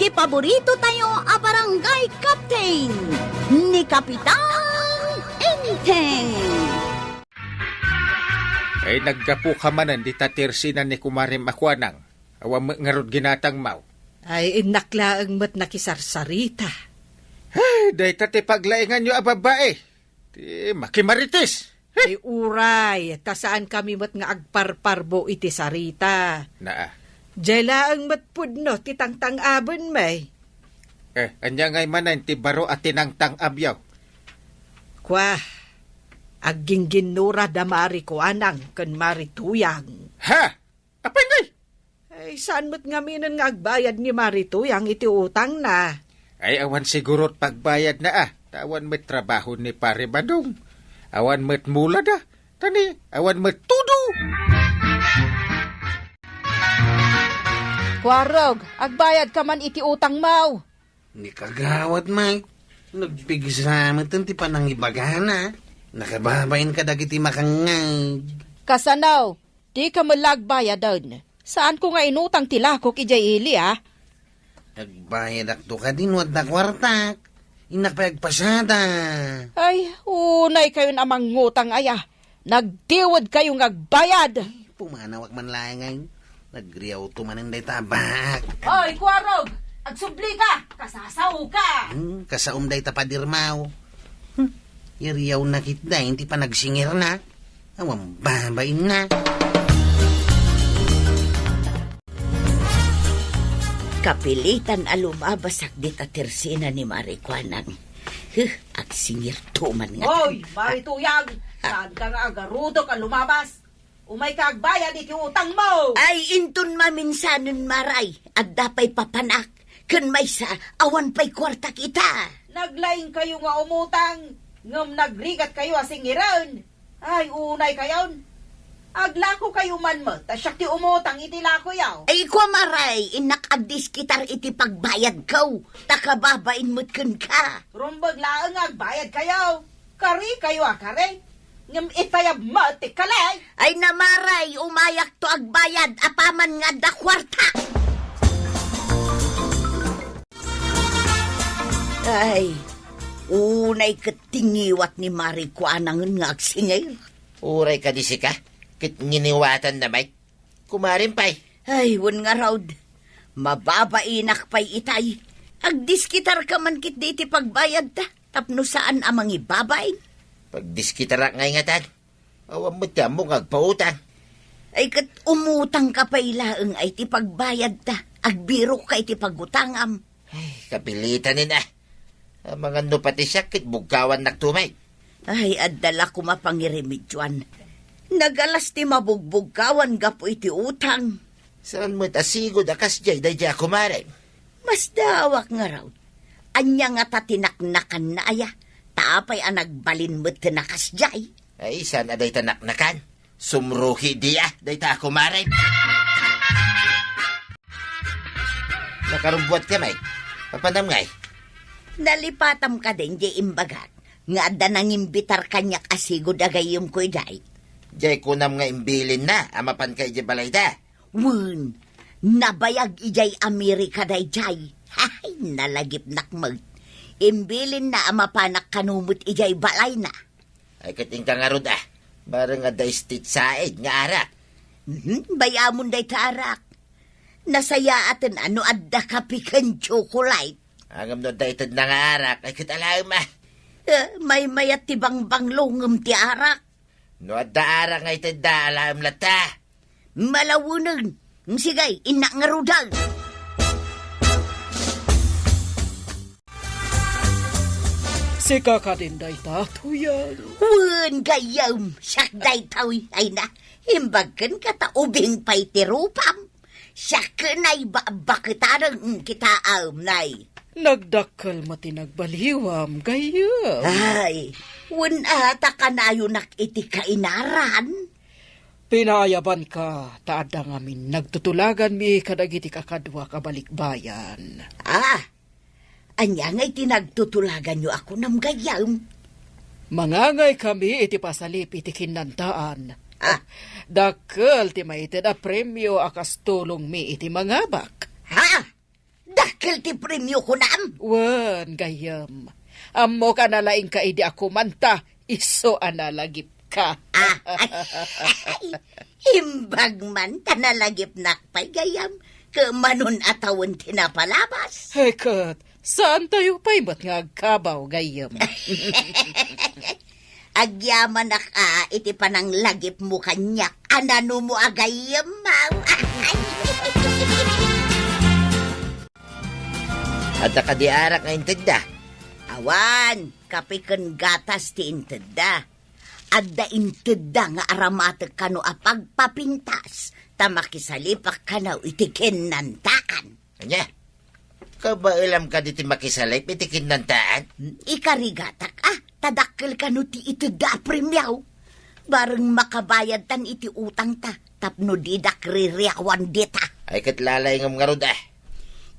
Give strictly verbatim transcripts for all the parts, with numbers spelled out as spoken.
Ti paborito tayo a barangay captain, ni Kapitan Enteng. Ay, naggapu ka manen dita tersinan ni Kumarem a Kuanang. Awan met ngarud ginatangmaw. Ay, innak laeng met nakisarsarita. Ay, dayta ti paglainganyo a babai. Ti makimarites. Ay, uray, ta saan kami met nga agparparbo iti sarita. Naa. Diay laeng met pudno ti tangtang-aben, may. Eh, ania ngay manen ti baro a tinangtang-abyo? Kwa, aggingginnura da Mari Kuanang ken Mari Tuyang. Ha? Apay ngay? Ay, saan met ngaminen nga agbayad ni Mari Tuyang iti utangna? Ay, awan sigurot pagbayadna, a. Ta awan met trabaho ni Pare Badong. Awan met mula da. Tani, awan met tudo. Kuarog, agbayad ka man iti utangmaw. Ni kagawad, Mike, nagpigsa met ti panangibagana. Nakababain kadagiti makangngeg. Kasano? Dika met la agbayaden. Saanko nga inutang ti lakok idiay ili, a? Agbayadakto kadi no adda kuartak. Innak pay agpasada. Ay, unay kayon a mangngutang aya. Nagdiwed kayo nga agbayad. Pumanawak man laeng ay. Nagriawto manen dayta a baak. Oy, Kuarog! Agsubli ka! Kasasao ka! Hmm, kasaom dayta padirmaw. Hmm, iriaw na kitda, inti panagsingirna. Awan babain na. Kapilitan a lumabasak dita tersina ni Mari Kuanang. Huh, agsingirto man nga. Oy, Mari Tuyang! Ah. Saan ka nga agarudok a lumabas? Umay ka agbayad iti utang mo! Ay, inton maminsanen, Maray, adda pay papanak, ken maysa, awan pay kuartak ita. Naglaing kayo nga umutang, ngem nagrigat kayo a singiren. Ay, unay kayon. Aglako kayo man met, ta siak ti umutang iti lakoyo. Ay, kua, Maray, innak agdiskitar iti pagbayad ko, ta kababain met kenka. Rumbeg laeng nga agbayad kayo. Kari kayo a kari, ngem itayab met ti kali. Ay, Maray, umayakto agbayad apaman nga adda kuarta. Ay, unay ket ti ngiwat ni Mari Kuanangen nga agsingir. Uray kadi sika, ket nginiwatanna met. Kumarem pay. Ay, wen ngarud. Mababainak pay itay. Agdiskitarka man ketdi iti pagbayadta, tapno saan a mangibabain. Pagdiskitarak ngay ngatan. Awan met ti ammok nga agpautang. Ay, ket umutangka pay laeng ay ti pagbayadta. Agbirokka iti pagutangam. Ay, kapilitanen a. Amangan no pati siak ket bugkawannakto met. Ay, adda la koma pangirimedioan. Nagalas ti mabugbugkawan gapu iti utang. Saan met a sigud a kasdiay daydiay a kumarem? Masdaawak ngarud. Ania ngata ti naknakanna aya? Ta apay a nagbalin met ti nakasdiay? Ay, saan a dayta naknakan? Sumruki dia, dayta a kumarem. Nakarubbuat ka met. Apanam ngay? Nalipatam kadin diay imbagak nga adda nangimbitar kaniak a sigud a gayyemko idiay. Diay kunam nga imbilinna a mapanka idiay balayda? Wen, nabayag idiay Amerika daydiay. Hay, nalagipnak met. Imbilinna a mapanak kano met idiay balayna. Ay, ket inka ngarud a. Bareng adda state side nga arak. Mhm, bay-amon dayta arak. Nasayaaten a no adda kape ken tsokolate. Ngem no adda itedna nga arak, ay ket alaem a. Eh, maymayat ti bangbanglo ngem ti arak. No adda arak nga itedda, alaem latta. Malawenen. Sige, innak ngaruden. Sika kadin dayta, Tuyang? Wen, gayyem, siak daytoy. Ay na, imbag kenka ta ubing pay ti rupam. Siak ken ay ba-, baketaren kitaem, nay. Nagdakkel met ti nagbaliwam, gayyem. Ay, wen a ta kanayonak iti kainaran. Pinaayabanka, ta adda ngamin nagtutulaganmi kadagiti kakaduak a balikbayan. Ah, ania ngay ti nagtutulaganyo a kunam, gayyem? Mangangaykami iti pasalip iti kinnantaan. Ah. Dakkel ti maited a premio a kas tulongmi iti mangabak. Ha? Dakkel dakkel ti premio kunam? Wen, gayyem. Ammok a nalaingka idi a kumanta, isu a nalagipka. Ah, ay, imbag man ta nalagipnak pay, gayyem. Ket manon a tawen ti napalabas. Heket, saantayo pay met nga agkabaw, gayyem. Agyamanak a iti pananglagipmo kaniak a nanumo a gayyem, maw. Adda kadi arak nga intedda? Awan, kape ken gatas ti intedda. Adda intedda nga aramatek kano a pagpapintas, ta makisalipak kano iti kinnantaan. Ania? Kabaelam kadi ti makisalip iti kinnantaan? Ikarigatak a, ta dakkel kano ti itedda a premio. Bareng makabayadtan iti utangta tapno didak ririawan dita. Ay, ket lalaingem ngarud a.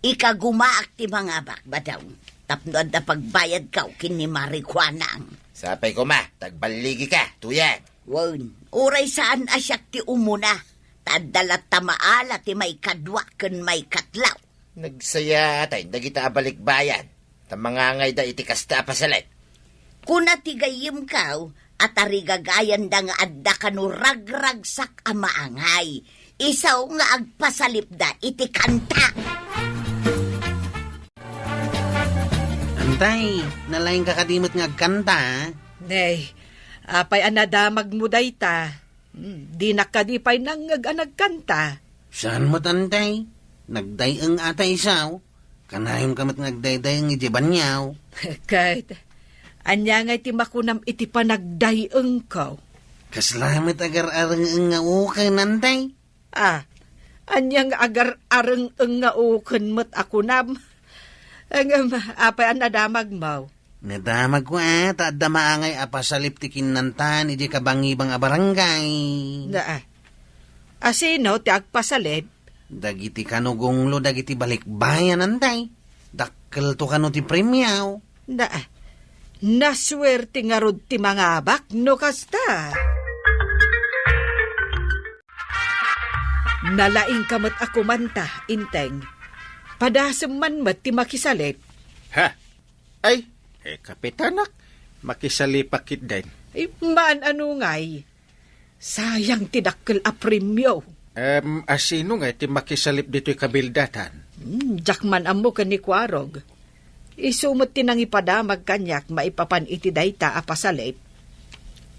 Ikagumaak ti mangabak, Badong, tapno adda pagbayadkaw ken ni Mari Kuanang. Sapay koma, ta agballigika, tuyag. Wen, uray saan a siak ti umuna, ta adda latta maala ti maikadua ken maikatlo. Nagsayaat dagita a balikbayan, ta mangangayda iti kasta a pasalip. Kuna ti gayyemko a tarigagayanda nga adda kano ragragsak a maangay, isu nga agpasalipda iti kanta. Antay, nalaingka kadi met nga agkanta, a? Nay, apay a nadamagmo dayta? Hmm, dinak kadi pay nangngeg a nagkanta. Saan met, Antay? Nagday-eng a ta isu. Kanayonka met nga agdayday-eng idiay banio. Ket, ania ngay ti makunam iti panagday-engko? Kasla met agar-areng-eng nga uken, Antay? Ah, ania nga agar-areng-eng nga uken met a kunam? Ngem, apay a nadamagmo? Nadamagko a, ta adda maangay a pasalip ti kinnantaan idiay kabangibang a barangay. Na, ah. Asino ti agpasalip? Dagiti kano gunglo dagiti balikbayan, Antay. Dakkelto kano ti premio. Na, ah. Nasuerte ngarud ti mangabak no kasta. Nalaingka met a kumanta, Inteng. Padasem man met ti makisalip. Ha? Ay, eh, kapitanak, makisalipak ketdin. Ay, maan-ano ngay? Sayang ti dakkel a premio. Em, asino ngay ti makisalip ditoy kabildatan? Hmm, diak man ammo ken ni Kuarog. Isu met ti nangipadamag kaniak maipapan iti dayta a pasalip.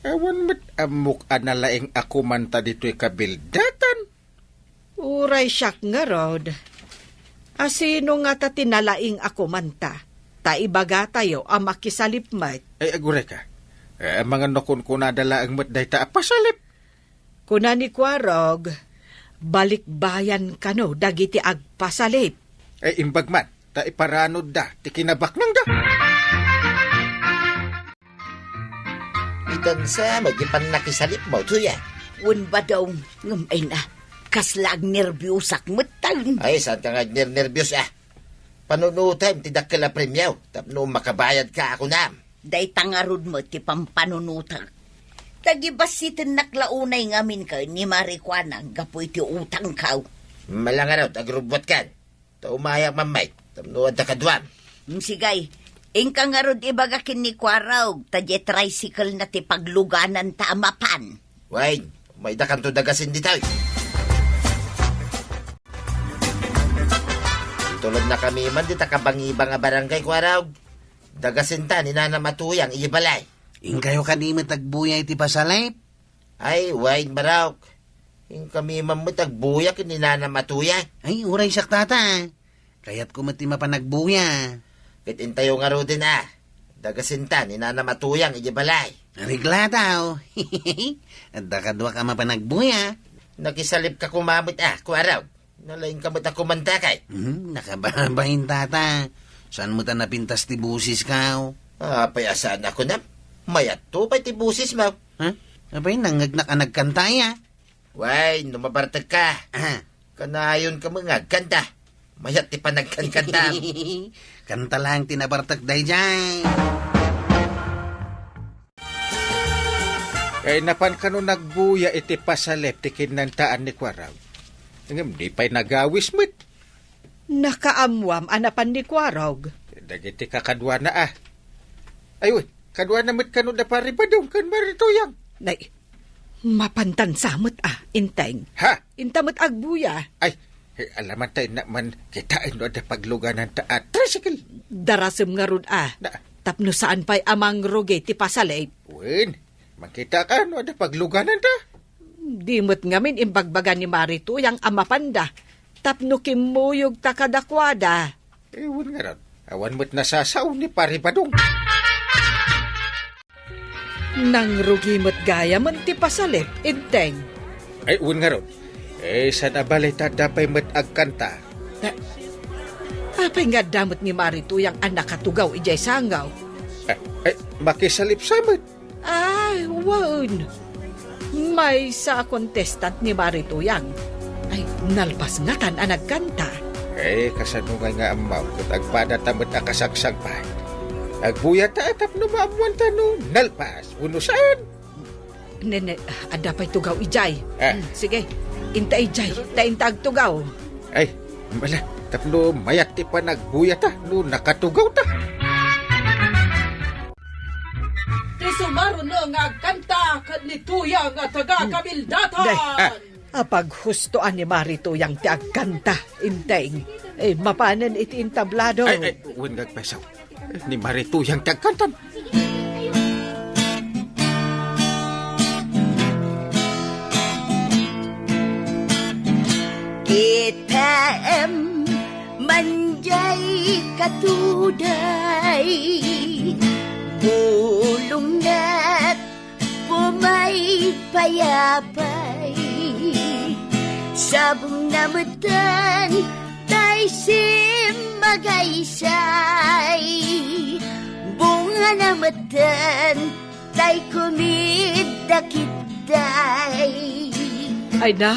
Awan met ammok a nalaing a kumanta ditoy kabildatan. Uray siak ngarud. Asino ngata ti nalaing a kumanta? Ta ibagatayo a makisalip met. Ay, agurayka. Eh, amangan no kunkunada laeng met dayta a pasalip. Kuna ni Kuarog, balikbayan kano dagiti agpasalip. Ay, imbag man, ta iparanudda ti kinabaknangda. Itan sa, magipan nakisalip mo, tuya. Wen, Badong, ngem ay na, kasla agnerbiosak met taon. Ay, saan ka nga agnernerbios, ah? Panunutem ti dakkel a premio, tapno makabayad ka, kunam. Dayta ngarud met ti pampanunotek. Tagibassitennak la unay ngamin ken ni Mari Kuanang gapu iti utangko. Mala ngarud, agrubbuatkan. Ta umayak man met, tapno adda kaduam. Mm, sige. Inka ngarud ibaga ken ni Kuarog, ta diay tricycle na ti paglugananta a mapan. Wen, umaydakanto dagasen ditoy. Intulodnakami man dita kabangibang a barangay, Kuarog. Dagasenta ni Nanam a Tuyang idiay balay. Inkayo kadi met agbuya iti pasalip? Ay, wen, Barok. Inkami man met agbuya ken ni Nanam a Tuyang. Ay, uray siak, tata. Kayatko met ti mapan agbuya. Ket intayo ngaruden a. Dagasenta ni Nanam a Tuyang idiay balay. Areglado. Adda kaduak a mapan agbuya. Nakisalipka koma met a, Kuarog. Nalaingka met a kumanta kay. Hmm, nakababain, tata. Saan met a napintas ti bosesko? Apay a saan a kunam? Mayatto pay ti bosesmo. Ha? Apay, nangngegnak a nagkanta, ya? Wen, no mabartekka. Ah. Kanayonka met nga agkanta. Mayat ti panagkankanta. Kanta laeng ti nabartek daydiay. Kay napan kano nagbuya iti pasalip ti kinnantaan ni Kuarog. Ngem di pay nagawis met. Nakaammuam a napan ni Kuarog. Dagiti kakaduana, a. Ay, wen, kaduana met kano da Pari Badong ken Mari Tuyang. Nay, mapantan sa met, a, Enteng. Ha? Inta met agbuya. Ay, eh, alamanta innak man, kitaen no adda paglugananta a tricycle. Darasem ngarud, a. Na. Tapno saan pay a mangrugi ti pasalip. Wen, mangkitaka no adda paglugananta. Di met ngamin imbagbaga ni Mari Tuyang a mapanda. Tapno kimmuyogta kadakuada. Eh, wen ngarud, awan met nasasao ni Pari Badong. Nangrugi met gayamen ti pasalip, Enteng. Ay, wen ngarud. Eh, saan a bale ta adda pay met agkanta? Eh, apay nga adda met ni Mari Tuyang a nakatugaw idiay sangaw? Eh, eh, makisalip sa met. Ay, wen. Maysa a contestant ni Mari Tuyang. Ay, nalpas ngatan a nagkanta. Eh, kasano ngay nga ammom ket agpadata met a kasagsagpaet? Agbuyata tapno maammuanta no nalpas wenno saan. Nene, adda pay tugaw idiay. Ah. Hmm, sige. Inta idiay, ta inta agtugaw. Ay, mala, tapno mayat ti panagbuyata no nakatugawta. Ti sumaruno nga agkanta ket ni Tuyang a taga Kabildatan. Day, ah, apaghusto a ni Mari Tuyang ti agkanta, Enteng. Eh, mapanen iti entablado. Ay, ay, wen nga agpesaw. Ni Mari Tuyang ti agkantan. Kitaem, manjay katuday, bulongna pumaypayapay. Sabongna metten tay simmagaysay, bungana metten tay kumidda kitday. Ay na,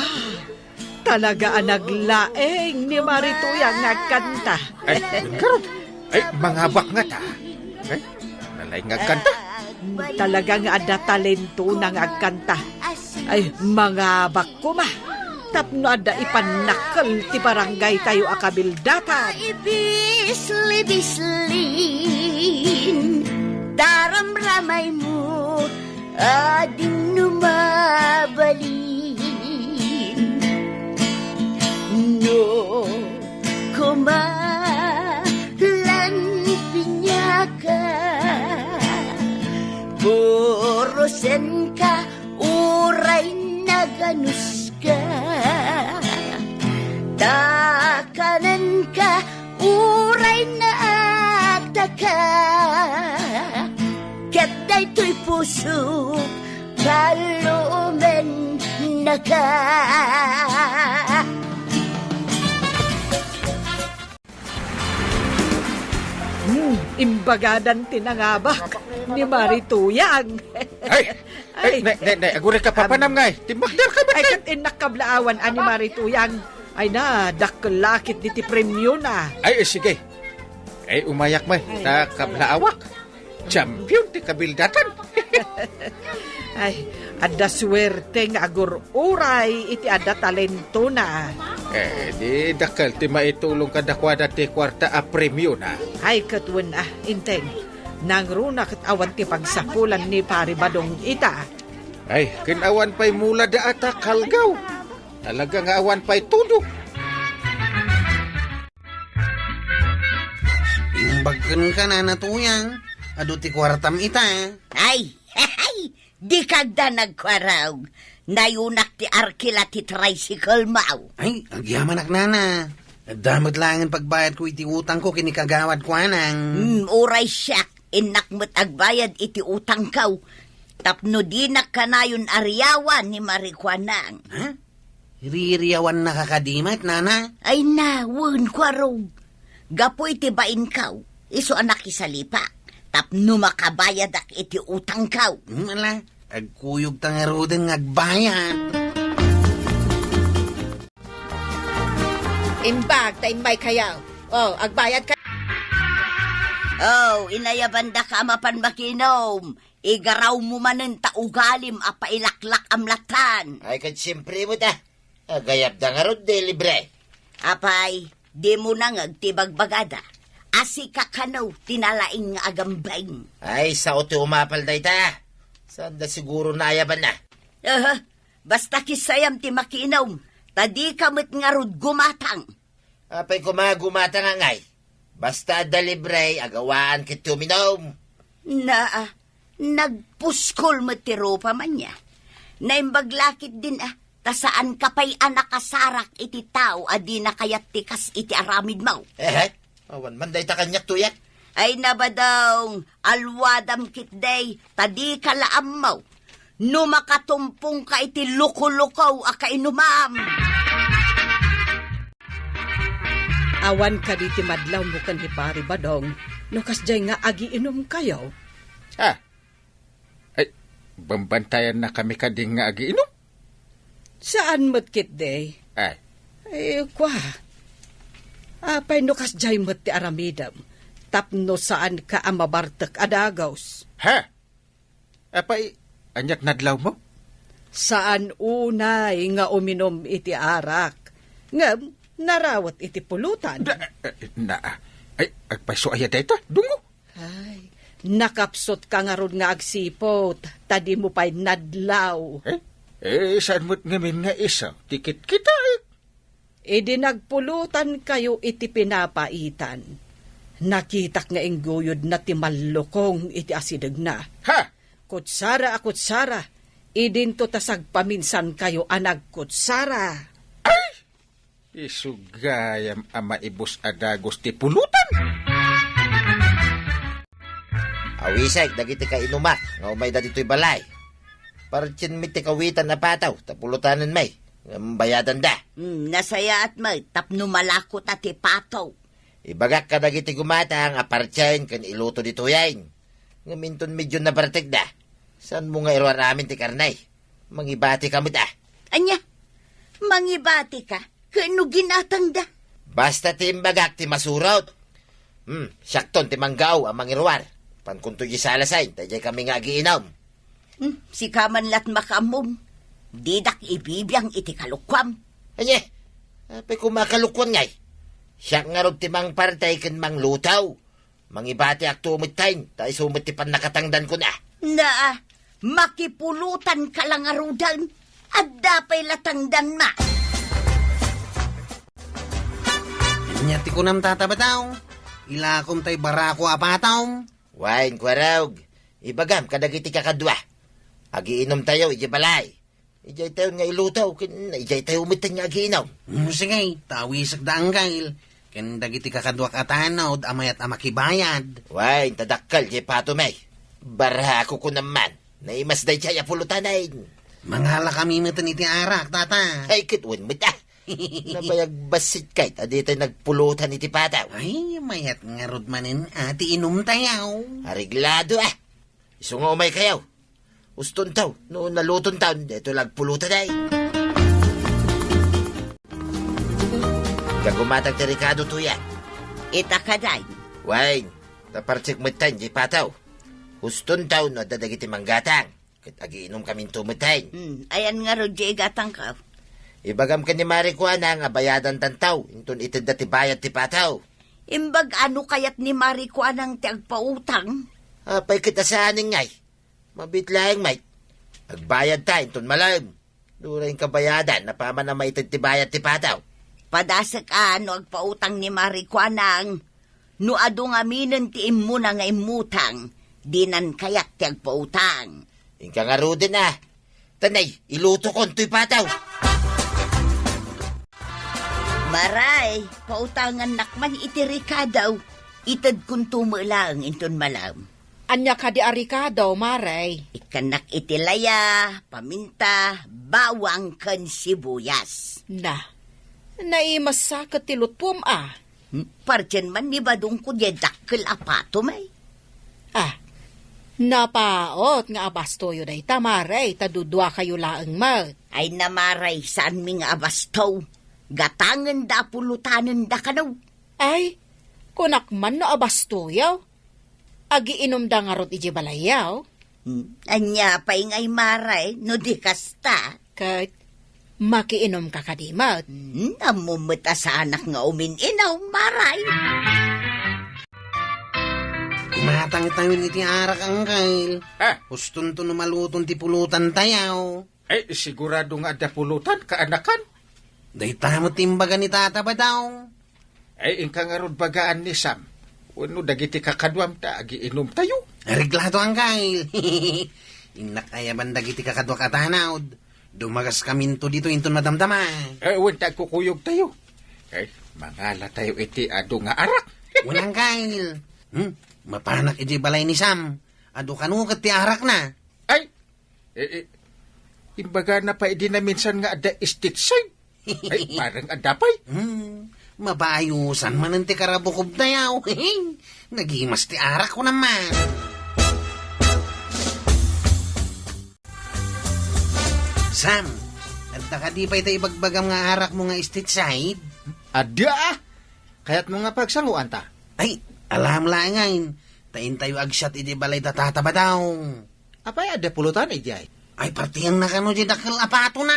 talaga a naglaeng ni Mari Tuyang nga agkanta. Ay, ngarud. Ay, mangabak ngata. Ay, nalaing nga agkanta. Talaga nga adda talentona nga agkanta. Ay, mangabak koma. Tapno adda ipannakkel ti barangaytayo a Kabildatan. Ibisli-bislin, taramramaymo, adingno mabalin. No koma lan piniaka, purosenka uray naganuska. Ta kanenka uray naagtaka. Ket daytoy pusok, palumennaka. Hmm, imbagadan ti nangabak ni Mari Tuyang. Ay! Ay, ay, ne, ne, ne, aguray ka, papanam ngay. Timmakder ka, ay, ket innak kablaawan a ni Mari Tuyang. Ay na, dakkel lakit diti premiona. Ay, eh, sige. Ay, umayak may, ay, ta kablaawak. Champion ti kabildatan. Ay, adda suerte nga agur-uray iti adda talentona. Eh, di dakkel ti maitulong kadakuada ti kuarta a premiona. Ay, ket wen a, Enteng. Nangruna ket awan ti pagsapulan ni Pari Badong ita. Ay, ken awan pay mula da ata kalgaw. Talaga nga awan pay todo. Imbag kenka, Nana Tuyang, adu ti kuartam ita. Ay, dikagda nagkuarog. Nayunak ti arkila ti tricycle mo. Ay, agyamanak, Nana. Adda met laengen pagbayadko iti utangko ken ni Kagawad Kuanang. Hmm, uray siak, innak met agbayad iti utangko. Tapno dinak kanayon a riawan ni Mari Kuanang. Ha? Ririyawannaka kadi met, Nana? Ay na, wen, kuarog. Gapu iti bainko, isu a nakisalipak. Tapno makabayadak iti utangko. Hmm, ala, agkuyogta ngaruden nga agbayad. Imbag ta immaykayo. Oh, agbayad ka. Oh, inayabandaka a mapan makinom. Igarawmo manen ta ugalim a pailaklak a mlatan. Ay, ket siempre met a. Agayabda ngarud, di libre. Apay, Dimo nangeg ti bagbagada a sika kano ti nalaing nga agambeng. Ay, sao ti umapal dayta. Saanda siguro naayabanna. Aha, basta kissayam ti makiinom, ta dika met ngarud gumatang. Apay koma gumatang ngay? Basta adda libre, agawaan ket ti uminom. Naa, nagpuskol met ti rupam ania. Naimbag la ketdin a, ta saanka pay a nakasarak iti tao a dina kayat ti kas iti aramidmo. Ehe, awan man dayta kaniak tuyak. Ay na, Badong, alwadam ketdi, ta dika la ammo no makatumpongka iti lukoluko a kainumam. Awan kadi ti madlawmo ken ni Pari Badong no kasdiay nga agiinumkayo? Ah, ay, bambantayannakami kadi nga agiinum? Saan met ketdi? Ay. Ay, kua. Apay no kasdiay met ti aramidem tapno saanka a mabartek a dagus? Ha? Apay, ania't nadlawmo? Saan unay nga uminom iti arak, ngem narawet iti pulutan. Da, eh, na, ay, agpayso aya dayta, dungo. Ay, nakapsutka ngarud nga agsiput, ta dimo pay nadlaw. Eh? Eh, saan met ngamin nga isu ti kitkitaek? Idi nagpulutankayo iti pinapaitan, nakitak nga ingguyodna ti mallukong iti asidegna. Ha? Kutsara a kutsara, idinto ta sagpaminsankayo a nagkutsara. Ay! Isu gayam a maibus a dagus ti pulutan. Awisek dagiti kainumak nga umayda ditoy balay. Partien mi ti kawitan a pataw, ta pulutanen mi, ngem bayadanda. Hmm, nasayaat met tapno malako ta ti pataw. Ibagak kadagiti gumatang a partien ken iluto ditoyen. Ngem inton medyo nabartekda, saanmo nga iruar amin ti karne? Mangibatika met a. Ania? Mangibatika? Ken no ginatangda? Basta ti imbagak ti masurot. Hmm, siakton ti manggao a mangiruar. Pankunto di salasain, ta idiay kami nga agiinum. Hmm, sika man la't makaammom. Didak ibibiang iti kalukuam. Ania? Apay koma kalukuan ngay? Siak ngarud ti mangpartay ken mangluto. Mangibatiakto metten, ta isu met ti pannakatangdankon a. Naa, makipulutanka la ngaruden. Adda pay la tangdanma. Ania ti kunam, Tata Badong? Ilakom tay barako a pataw? Wen, Kuarog. Ibagam kadagiti kakadua. Agiinumtayo idiay balay. Idiay tayon nga iluto, ken idiay tayo metten nga agiinum. Hmm, sige, ta awisek da Anggail, ken dagiti kakaduak a tanod a mayat a makibayad. Wen, ta dakkel diay patom. Barako kunam man, naimas daydiay a pulutanen. Mangalakami metten iti arak, Tata. Ay, ket wen met a. Nabayag bassit kay ta ditay nagpulutan iti pataw. Ay, mayat ngarud manen a ti inumtayo. Areglado a. Isu nga umaykayo. Ustontaw, no nalutontaw, daytoy la agpuluta, day. Ita gumatang ti rekado, Tuya. Ita kadi. Wen, ta partek metten diay pataw. Ustontaw no adda dagiti manggatang. Ket agiinumkaminto metten. Hmm, ayan ngarud diay gatangko? Ibagam ken ni Mari Kuanang a bayadantanto, inton itedda ti bayad ti pataw. Imbag a no kayat ni Mari Kuanang ti agpautang? Apay ket a saanen ngay? Mabiit laeng met. Agbayadta inton malem. Dura inka bayadan apaman a maited ti bayad ti pataw. Padasek a no agpautang ni Mari Kuanang. No adu ngaminen ti immuna nga immutang, dinan kayat ti agpautang. Inka ngaruden a. Tanay, ilutokon toy pataw. Maray, pautangannak man iti rekado. Itedkonto met laeng inton malem. Ania kadi a rekado, Maray? Ikkannak iti laya, paminta, bawang, ken sibuyas. Na, naimas sa ket ti lutuem a. Hmm, partien man ni Badongko diay dakkel a patom, ay. Ah, napaut nga abastoyo dayta, Maray, ta duduakayo laeng met. Ay na, Maray, saanmi nga abasto. Gatangenda a pulutanenda kano. Ay, kunak man no abastoyo. Agiinumda ngarud idiay balayyo? Hmm, ania pay ngay, Maray, no di kasta? Ket, Makiinumka kadi met? Hmm, ammom met a saanak nga umin-inom, Maray. Kumatangtayon iti arak, Angkel. Ah. Hustonto no maluton ti pulutantayo. Ay, sigurado nga adda pulutan, kaanakan. Dayta met ti imbaga ni Tata Badong. Ay, inka ngarud bagaan ni Sam wenno dagiti kakaduam ta agiinumtayo. Areglato, Angkel. Innak ayaban dagiti kakaduak a tanod. Dumagaskaminto ditoy inton madamdama. Eh, wen ta agkukuyogtayo. Eh, mangalatayo iti adu nga arak. Wen, Angkel. Hmm? Mapanak idiay balay ni Sam. Adu kano ket ti arakna. Ay, eh, eh, imbagana pay idi naminsan nga adda stage side. Ay, bareng adda pay. Hmm, mabaayusan manen ti karabukobtayo. Nagimas ti arak, kunam man. Sam, adda kadi pay ta ibagbagam nga arakmo nga stage side? Adda, ah. Kayatmo nga pagsangoanta? Ay, alam laengen. Ta intayo agsiat idi balay da Tata Badong. Apay, adda pulutan idiay? Ay, partienna kano di dakkel a patona.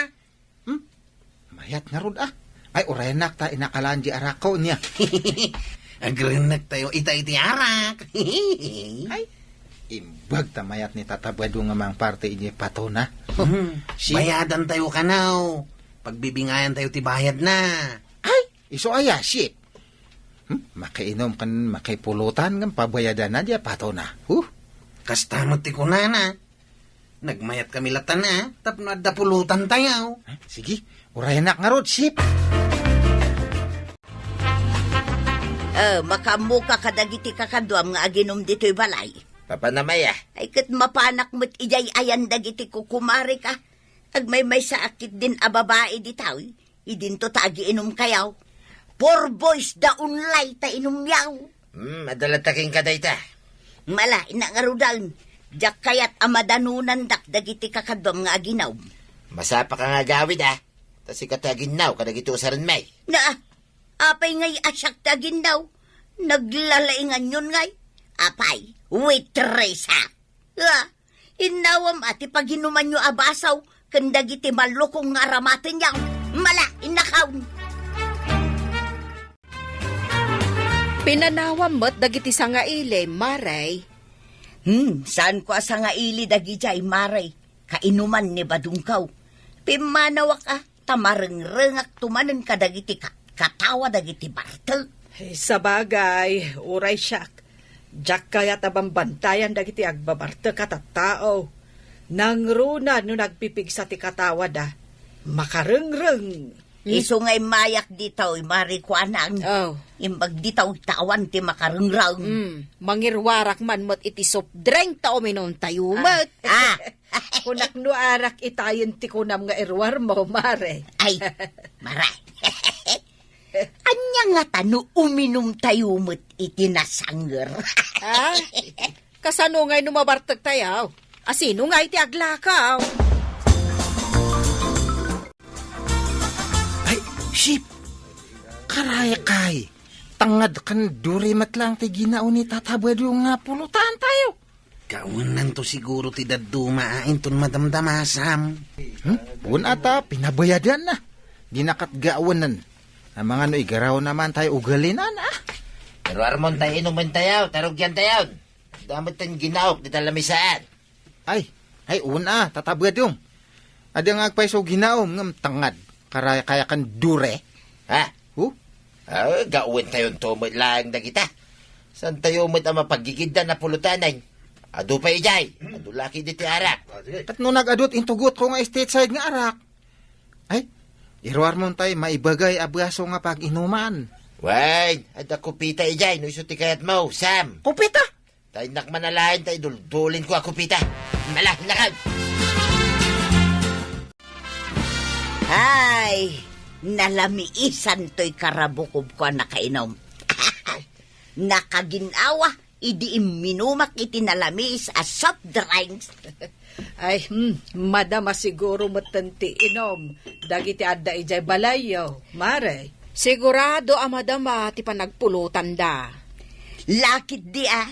Hmm? Mayat ngarud, ah. Ay, urayennak ta inakalaan di arakko niya. Agrennektayo ita iti arak. Ay, imbag ta mayat ni Tata Badong nga mangparte idiay patona. Hmm. Si- Bayadantayo kano. Pagbibingayantayo ti bayadna. Ay, isu aya, Sip? Hmm? Makiinom ken makipulutan ngem pabayadanna diay patona. Huh? Kasta met ti kunana. Nagmayatkami latta, tapno adda pulutantayo. Eh, sige, urayennak ngarud, Sip. Eh, makaammoka kadagiti kakaduam nga aginum ditoy balay? Mapanam aya? Ay, ket mapanak met idiay ayan dagiti kukumareka. Agmaymaysaak ketdin a babai ditoy. Idinto ta agiinumkayo. Poor boys da only ta inumyo. Hmm, adda latta kenka dayta. Mala, innak ngaruden. Diak kayat a madanonandak dagiti kakaduam nga aginum. Masapaka nga agawid, ah. Ta sika ti aginnaw kadagiti usarenmi. Na, apay ngay a siak ti aginnaw? Naglalainganyon ngay. Apay, waitress, ah. Ah, innawam a ti paginumanyo a baso ken dagiti mallukong nga aramatenyo. Mala, innakaw. Pinanawam met dagiti sangaili, Mare. Hmm, saanko a sangaili dagidiay, Mare. Kainuman ni Badongko. Pimmanawak a ta marengrengakto manen kadagiti ka-, katawa dagiti bartek. Ay, sabagay, uray siak. Diak kayat a bambantayan dagiti agbabartek a tattao. Nangruna no nagpipigsa ti katawada. Makarengreng. Isu nga immayak ditoy, Mare, kuanang. Oh. Imbag ditoy, ta awan ti makarengreng. Mm, mangiruarak man met iti soft drink ta uminumtayo met. Ah. Kunak no arak itayen ti kunam nga iruarmo, Mare. Ay, Mare. Ania ngata no uminumtayo met iti nasanger? Ah? Kasano ngay no mabartektayo? Asino ngay ti aglakaw? Ay, Sip! Karay, kay! Tangad ken duri met lang ti ginao ni Tata Badong nga pulutantayo. Gaawennanto siguro ti dadduma a inton madamdama, Sam. Hmm? Wen ata, pinabayadanna. Dina ket gaawenen. Amangan no igarawna man tayo ugalinan, ah. Pero armon tayo, inumen tayo, tarugyan tayo. Adda met ten ginaok dita lamisaan. Ay, ay, una, Tata Badong. Adda nga agpayso ginaom ngem tangad. Karay-, kaya kan dure. Ha? Huh? Ah, gawen tayo to met laeng dagita. Saan tayo met a mapagigiddan a pulutanen? Adu pay idiay. Adu laki diti arak. Ket no nag-adut intugot ko nga state side nga arak. Ay, iruar mo tay maibagay a baso nga pag-inuman. Wen, adda kupita idiay no isu ti kayat mo, Sam. Kupita? Tay nak manalaen tay duldulin ko a kupita. Mala, lakad! Hay, nalamiisan toy karabukob ko a nakainom. Nakaginawa, idi imminumak iti nalamiis a soft drinks. Ay, hmm, madama siguro metten ti inom dagiti adda idiay balayyo, Mare. Sigurado a madama ti panagpulotanda. Lakit di a,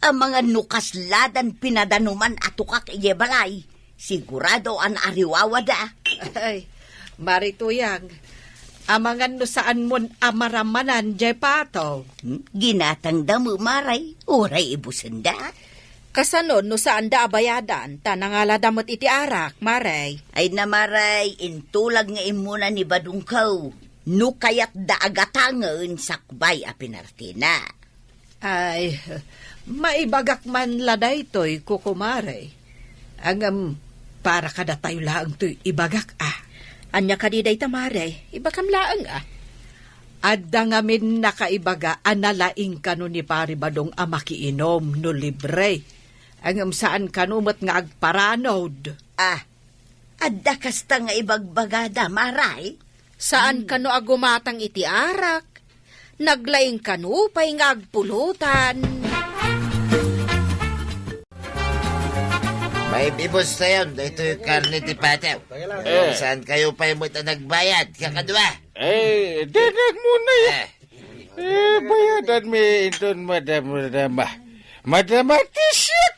amangan no kasladan pinadanuman a tukak idiay balay. Sigurado a naariwawada. Ay, Mare Tuyang, amangan no saanmon a maramanan jay pato. Hmm? Ginatangda met, Mare, uray ibusenda. Kasano no saanda a bayadan, ta nangalada met iti arak, Mare? Ay na, Mare, intulag nga immuna ni Badongko. No kayatda a gatangen, sakbay a pinartina. Ay, maibagak man la daytoy, kukumare. Ngem, para kadatayo laeng toy ibagak, a. Ania kadi dayta, Mare? Ibagam laeng, a. Adda ngamin nakaibaga a nalaing kano ni Pari Badong a makiinom no libre. Ngem saan kano met nga agparanod. Ah, adda kasta nga ibagbagada, Mare? Saan kano a gumatang iti arak? Naglaing kano pay nga agpulutan. Maibibustayon daytoy karne ti pato. Eh. Saan kayo pay met a nagbayad, kakadua? Eh, denek muna ya. Eh. Eh, bayadan mi inton madam, madam, ah. Madam Artisyet!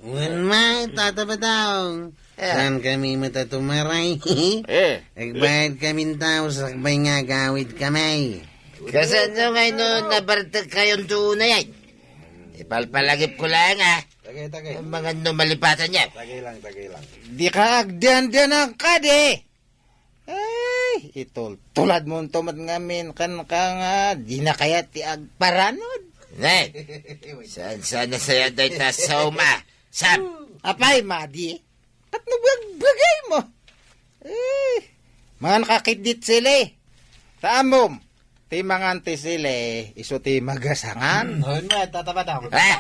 Wen may, Tata Badong. Eh. Saan kami matatumaray? Eh. Agbayad kami tao, sakbay nga agawid kami. Kasano ngay no nabartek kayon to unay ay? Ipalpalagip ko lang, ah. Tagay, tagay. Ang mga no malipatan niya. Tagay lang, tagay lang. Di ka agdandanan ka, di. Ay, itultulad mo to met ngamin, kan ka nga, di na kaya ti agparanod. Ne, saan, saan na saya dayta sa uma? Sam! Apay, madi. Kat nabagbagay mo. Eh, mangan ka ketdit sili. Taamom, ti mangan ti sili, isu ti magasangan. Hmm, hoy, nga, Tata Badong. Ah!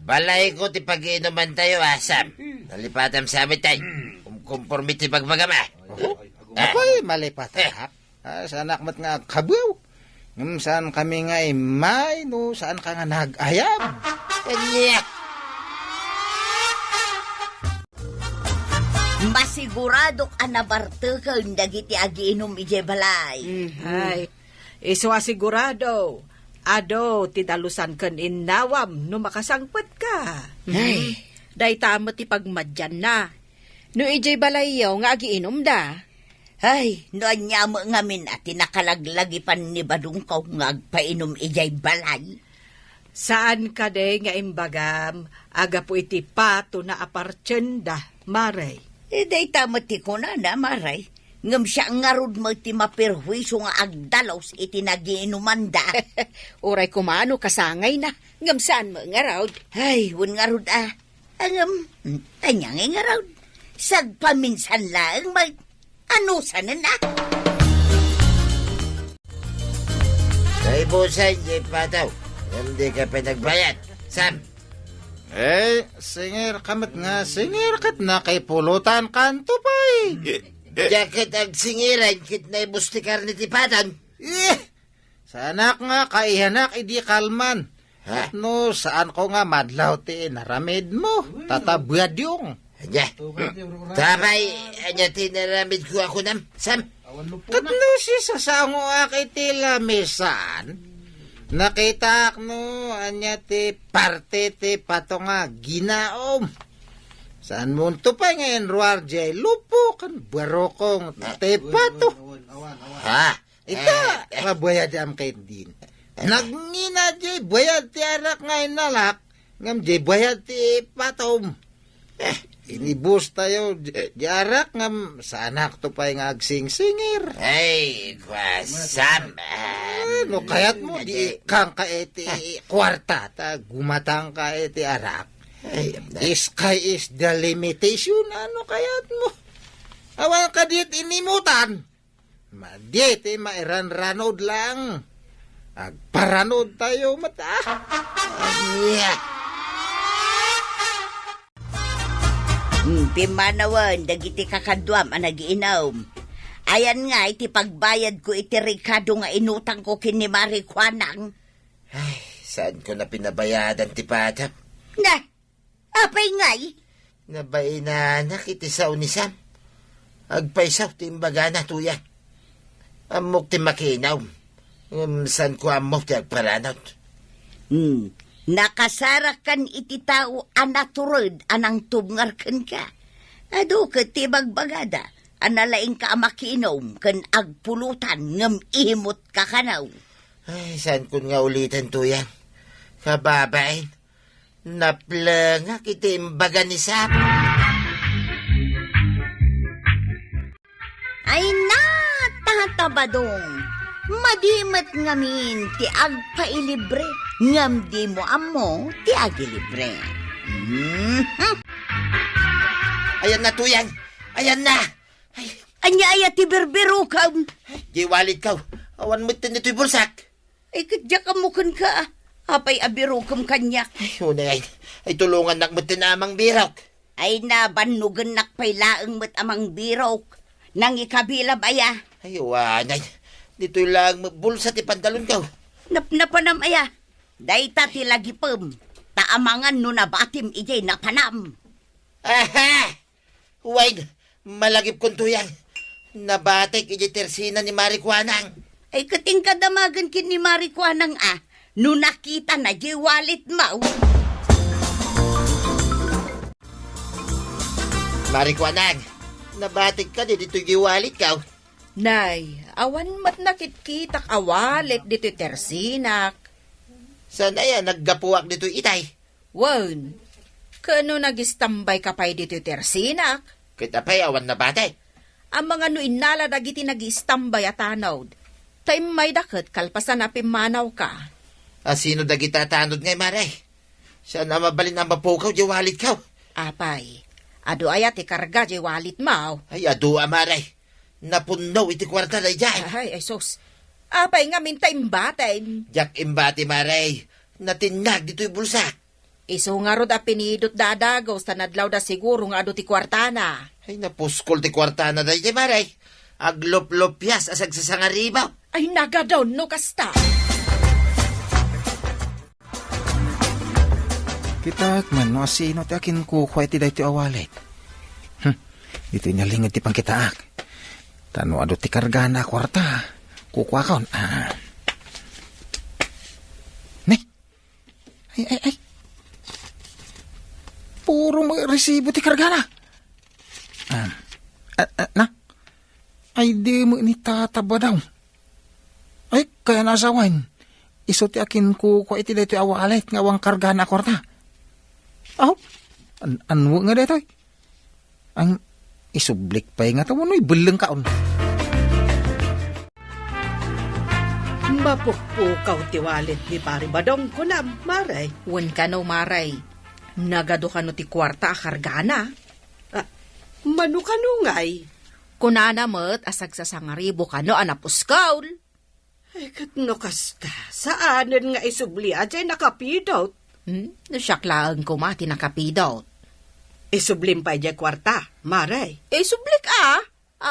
Balay ko ti pagiinuman tayo, ah, Sam. Nalipatam sa amin tayo. Kumkonforme ti bagbagam, ah. Oho. Ah. Apay, malipatak. Ah, saanak met nga agkabaw. Ngem saan kami nga immay no saan ka nga nag-ayam. Ania? Masiguradok a nabarteken dagiti agiinum idiay balay. Mhm. Ay, isu a sigurado, adu ti dalusan ken innawam no makasangpetka. Ay. Dayta met ti pagmadianna. No idiay balayyo nga agiinumda. Ay, no ania met ngamin a ti nakalaglagipan ni Badungkaw nga agpainum idiay balay? Saan kadi nga imbagam a gapu iti patona a partienda, Mare? Eh, dayta met ti kunana, Mare. Ngem siak ngarud met ti maperhuiso nga agdalus iti nagiinumanda. Uray kumano kasangayna, ngem saan met ngarud. Ay, wen ngarud a. Ngem, ania ngay ngarud? Sagpaminsan laeng met. Anusanen a? Kaibusan, di pataw. Ngem di ka pa nagbayad. Sam! Eh, singir ka met nga, singir ket nakipulutan kanto pay. Diak ket agsingiran ket naibus ti karne ti patan. Eh! Saanak nga kaiyanak idi kalman. Ha? Tapno saanko nga madlaw ti inaramidmo, Tata Badyong. Ania? Tapay, ania ti inaramidko a kunam, Sam? Tapno sisasangoak iti lamisan, nakitaak no ania ti parte ti pato nga ginaom. Saanmonto pay nga inruar diay lupo ken barukong ti pato. Ha? Ita, eh, eh. Mabayadam ketdin. Nagngina diay bayad ti arak nga inalak, ngem diay bayad ti patom. Eh, inibus tayo di, di arak ngem saanakto pay nga agsingsingir. Ay, kuasam. Eh, no kayat mo, di ikang ka iti kuarta, ta gumatang ka iti arak. Ay, am-, the sky is the limitation. Ano kayat mo? Awan ka dit inimutan. Madi ti mairanranod lang. Agparanod tayo met a. Ania? Hmm, pimmanawen dagiti kakaduam a nagiinum. Ayan nga iti pagbayadko iti rekado nga inutangko ken ni Mari Kuanang. Ay, saanko na pinabayadan ti patap? Na, Apay ngay? Nabainanak iti sao ni Sam. Agpayso ti imbagana, Tuyang. Ammok ti makiinaw. Ngem saanko ammo ti agparanod. Hmm. Nakasarakan iti tao a natured a nangtubngar kenka. Adu ket ti ibagbagada, a nalaingka a makiinum ken agpulutan ngem imut ka kano. Ay, saankon nga uliten, Tuyang. Kababain, naplengak iti imbaga ni Sap. Ay na, Tata Badong, madi met ngamin ti agpailibre, ngem dimo ammo ti agilibre. Mhm. Ayan na, Tuyang! Ayan na! Ay. Ania aya ti birbirokem? Ay, di walletko. Awan met ditoy bulsak. Ay, ket diak ammo kenka. Apay a birokem kaniak? Ay, unay, ay, ay, tulongannak met ti amangbirok. Ay, nabannogennak pay laeng met amangbirok. Nangikabilab aya? Ay, unay. Ditoy laeng met bulsa ti pantalonko. Napnapanam aya? Dayta ti lagipem. Ta amangan no nabatim idiay napanam. Aha! Wen, malagipkon, Tuyang. Nabatek idiay tersina ni Mari Kuanang. Ay, ket inka damagen ken ni Mari Kuanang a, no nakitana diay walletmo. Mari Kuanang, nabatek kadi ditoy walletko? Nay, awan met nakitkitak a wallet ditoy tersinak. Saan aya naggapuak ditoy itay? Wen, ket no nagistambayka pay ditoy tersinak? Ket apay awan nabatek? Amangan no innala dagiti nagiistambay a tanod, ta immayda ket kalpasan a pimmanawka. A sino dagita a tanod ngay, Mare? Saan a mabalin a mapukaw diay walletko? Apay, adu aya ti karga diay walletmo? Ay, adu a, Mare. Napunno iti kuarta daydiay. Ay, ay, sus. Apay ngamin ta imbatem? Diak imbati, Mare. Natinnag ditoy bulsak. Isu ngarud a pinidotda a dagus ta nadlawda siguro nga adu ti kuartana. Ay, napuskol ti kuartana daydiay, Mare. Agluplupias a sagsasangaribo. Ay, nagadon no kasta. Kitaek man no asino ti akinkukua iti daytoy a wallet. Hmm, ditoy nalinged ti pangkitaak. Ta no adu ti kargana a kuarta, kukuakon. Ah. Ne? Ay, ay, ay. Puro met resibo ti kargana. Ah. Ah, ah, na? Ay, di met ni Tata Badong. Ay, kayat a sawen. Isu ti akinkukua iti daytoy a wallet nga awan kargana a kuarta. Aw, an-, anno nga daytoy? Ang isublik pay ngata wenno ibellengkaon? Mapukpukaw ti wallet ni Pari Badong, kunam, Mare. Wen kano, Mare. Nagadu kano ti kuarta a kargana? Ah, mano kano ngay? Kunana met a sagsasangaribo kano a napuskol. Ay, ket no kasta, saanen nga isubli a diay nakapidot? Hmm? No siak laeng koma ti nakapidot. Isublim pay diay kuarta, Mare. Isublik a?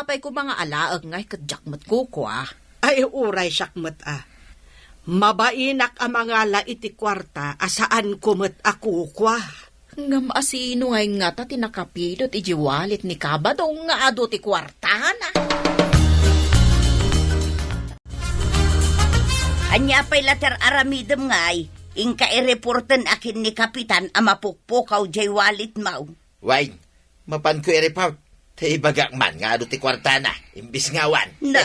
Apay koma nga alaek ngay ket diak met kukua? Ay, uray siak met a. Mabainak a mangala iti kuarta a saanko met a kukua. Ngem asino ngay ngata ti nakapidot iti wallet ni Kabadong nga adu ti kuartana? Ania pay la ti ar-aramidem ngay? Inka ireporten a ken ni Kapitan a mapukpukaw diay walletmo. Wen, mapanko i-report. Ta ibagak man nga adu ti kuartana, imbis nga awan. Na,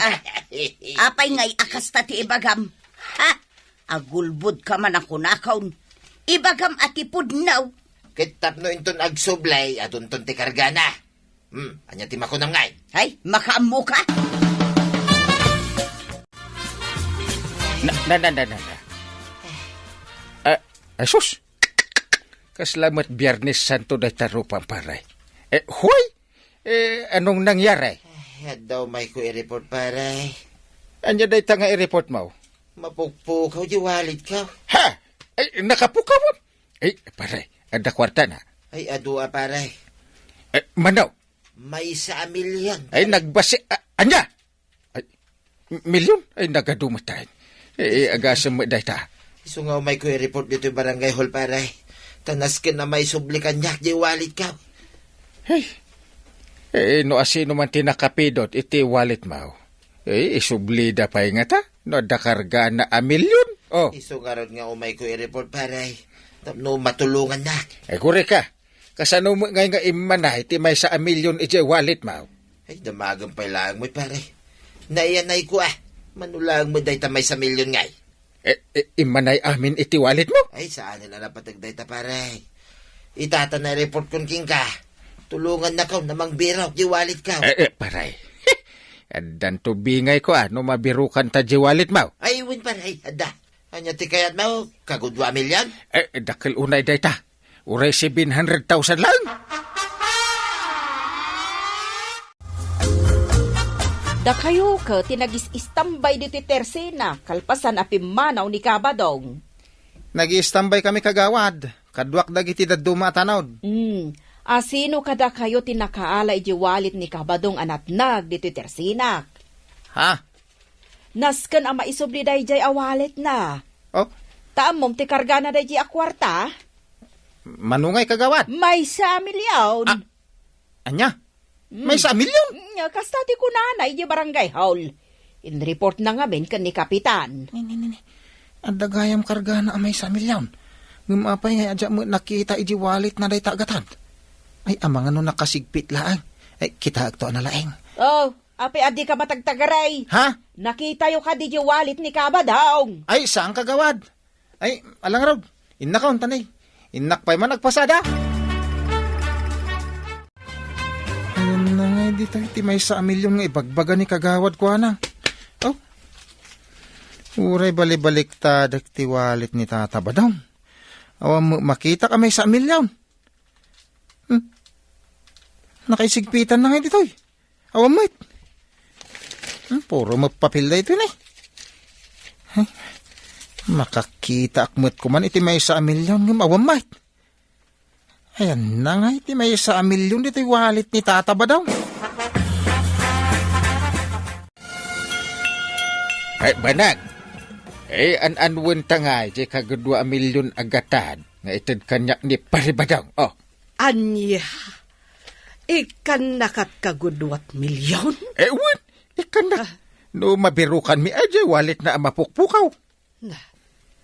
apay ngay a kasta ti ibagam? Ha? Agulbodka man a kunakon. Ibagam a ti pudno. Ket tapno inton agsubli, adunton ti kargana. Hmm, ania ti makunam ngay? Hay, makaammoka? Na, na, na, na, na, na. Ah, ah, sus! Kasla met Biernes Santo dayta rupam, pare. Eh, hoy! Eh, anong nangyari? Ay, adda umayko i-report, pare. Ania dayta nga i-report mo? Mapukpukaw diay walletko. Ha? Ay, nakapukaw? Ay, pare, adda kuartana? Ay, adu a, pare. Eh, mano? Maysa a milyon. Ay, nagbasi-, a-, ania? Ay, m-, milyon? Ay, nagadu met. Eh, eh, agasem met dayta. Isu nga umayko i-report ditoy barangay hall, pare. Ta nasken a maisubli kaniak diay walletko. Hey. Eh, no asino man ti nakapidot iti walletmo? Eh, isublida pay ngata no adda kargana a milyon. Oh. Isu ngarud nga umayko i-report, pare. Tapno matulongannak. Eh, kurika. Kasano met ngay nga immanay ti maysa a milyon idiay walletmo? Ay, damagem pay laeng met, pare. Naiyanayko, a. Mano laeng met dayta maysa a milyon ngay? Eh, eh, immanay amin iti wallet mo? Ay, saanen a napateg dayta, pare. Itata na report kon kenka. Tulongannakaw a mangbirok diay wallet ko. Eh, eh, pare. Addanto bingayko, a, no mabirokanta diay wallet mo. Ay, wen, pare, adda. Ania ti kayatmo? Kagudua a milyon? Eh, dakkel unay dayta. Uray seven hundred thousand laeng. Dakayo ket ti nagis-istambay ditoy Tercena, kalpasan a pimmanaw ni Kabadong. Nag-iistambaykami, kagawad. Kaduak dagiti dadduma a tanod. Hmm. Asino kadakayo ti nakaala idiay wallet ni Kabadong a natnag ditoy Tercena? Ha? Nasken a maisubli daydiay a walletna. Oh? Ta ammom ti kargana daydiay a kuarta? Mano ngay, kagawad? Maysa a milyon. Ah, ania? Hmm. Maysa a milyon? Hmm, kasta ti kunana idiay barangay hall. Inreportna ngamin ken ni Kapitan. Ni, ni, ni, ni. Adda gayam kargana a maysa a milyon. Ngem apay nga ania met nakita idiay walletna dayta a gatad? Ay, amangan no nakasigpit laeng. Ay, kitaekto a nalaeng. Oh, apay a dika matagtagaray? Ha? Nakitayo kadi idiay wallet ni Kabadong? Ay, saan, kagawad? Ay, ala ngarud. Innaka untanay. Innak pay man agpasada. Ayanna ngay ditoy ti maysa a milyon nga ibagbaga ni kagawad kuana. Oh. Uray balibaliktadek ti wallet ni Tata Badong. Awan met makitak a maysa a milyon. Hmm. Nakaisigpitanna ngay ditoy. Awan met. Hmm, puro met papel daytoy, ne. Ay, makakitaak met koman iti maysa a milyon ngem awan met. Ayanna ngay ti maysa a milyon ditoy wallet ni Tata Badong. Ay, banag. Ay, an-anwenta ngay diay kagudua a milyon a gatad nga ited kaniak ni Pari Badong. Oh. Ania? Ikkannakat kagudua a milyon? Eh, wen, ikkannak. Ah. No mabirokanmi, ay, diay walletna a mapukpukaw. Na,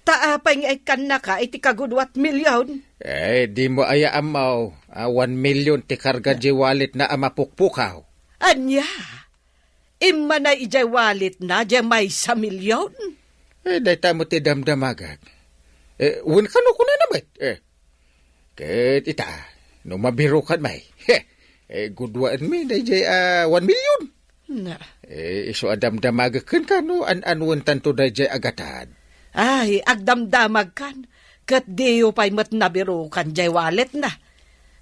ta apay nga ikkannaka iti kagudua a milyon? Eh, dimo aya ammo, a one million ti karga diay walletna a mapukpukaw. Ania? Immanay idiay walletna diay maysa a milyon? Eh, dayta met ti damdamagak. Eh, wen kano kunana met? Eh, ket ita, no mabirokanmi, he, eh, guduaenmi daydiay a one million. Na. Eh, isu a damdamagek kenka no an-anwentanto daydiay a gatad. Ay, agdamdamagkan, ket diyo pay met nabirokan diay walletna.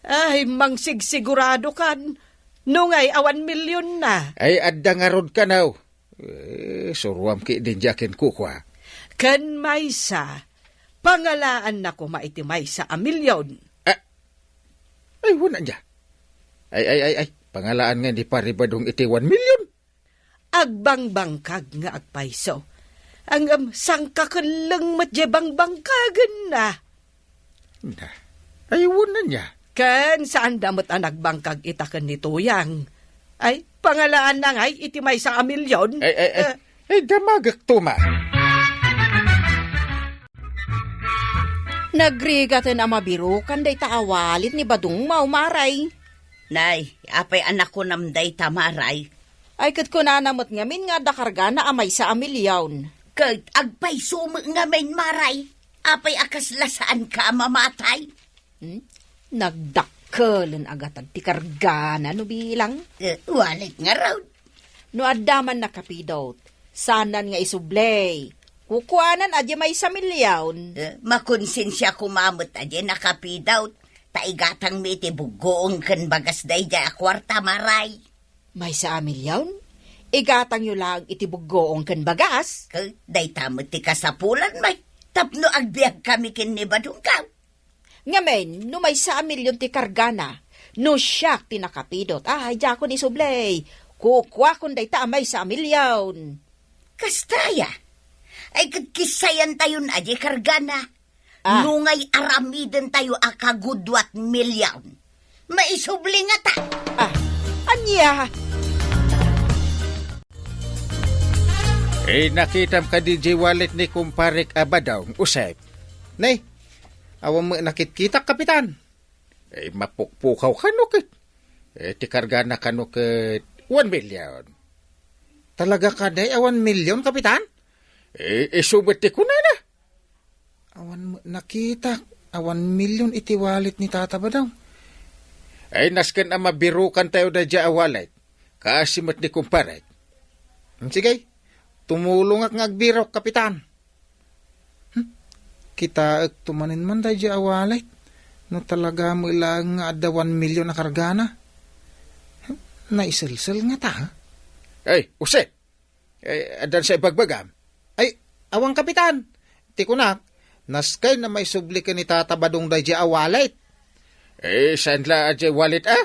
Ay, mangsigsiguradokan, no ngay a one million na. Ay, adda ngarud kano. Eh, suroam ketdin diay a kinkukua. Ken maysa, pangalaanna koma iti maysa a milyon. Ah, ay, wen ania. Ay, ay, ay, ay, pangalaan nga ni Pari Badong iti one million. Agbangbangkag nga agpayso. Ngem, sangkakelleng met diay bangbangkagenna. Na, ay, wen ania. Ken saanda met a nagbangkag ita ken ni Tuyang. Ay, pangalaanna ngay iti maysa a milyon? Ay, ay, ay, Eh. ay, damagekto man. Nagrigaten a mabirokan dayta a wallet ni Badong, Maw, Maray. Nay, apay a nakunam dayta, Maray? Ay, ket kunana met ngamin nga adda kargana a maysa a milyon. Ket agpayso met ngamin, Maray? Apay a kasla saanka a mamatay? Hmm? Nagdakkelen a gatad ti kargana no bilang. Eh, wallet ngarud. No adda man nakapidot, saanan nga isubli. Kukuanan a diay maysa a milyon. Eh, makonsensia koma met a diay nakapidot, ta igatangmi iti buggoong ken bagas daydiay a kuarta, Maray. Maysa a milyon? Igatangyo laeng iti buggoong ken bagas? Ket dayta met ti kasapulanmi tapno agbiagkami ken ni Badong. Ngamin, no maysa a milyon ti kargana, no siak ti nakapidot, ay, diakon isubli. Kukuakon dayta a maysa a milyon. Kasta aya? Ay, ket kissayantayon a diay kargana. Ah. No ngay aramidentayo a kagudua a milyon, maisubli ngata. Ah, ania? Eh, nakitam kadi diay wallet ni kumparek a Badong, Usep? Ne, awan met nakitkitak, Kapitan. Eh, mapukpukaw kano ket. Eh, ti kargana kano ket One million. Talaga kadi a one million, Kapitan? Eh, isu met ti kunana. Awan met nakitak a one million iti wallet ni Tata Badong. Ay, nasken a mabirukantayo daydiay a wallet. Kaasi met ni kumparek. Hmm, sige, tumulongak nga agbirok, Kapitan. Hmm? Kitaekto manen man daydiay a wallet. No talaga met laeng nga adda one million a kargana. Hmm? Naiselsel ngata, ha? Ay, Jose! Eh, addan sa ibagbagam? Ay, awan, Kapitan. Ti kunak, nasken a maisubli ken ni Tata Badong daydiay a wallet. Eh, saan la a diay wallet, a?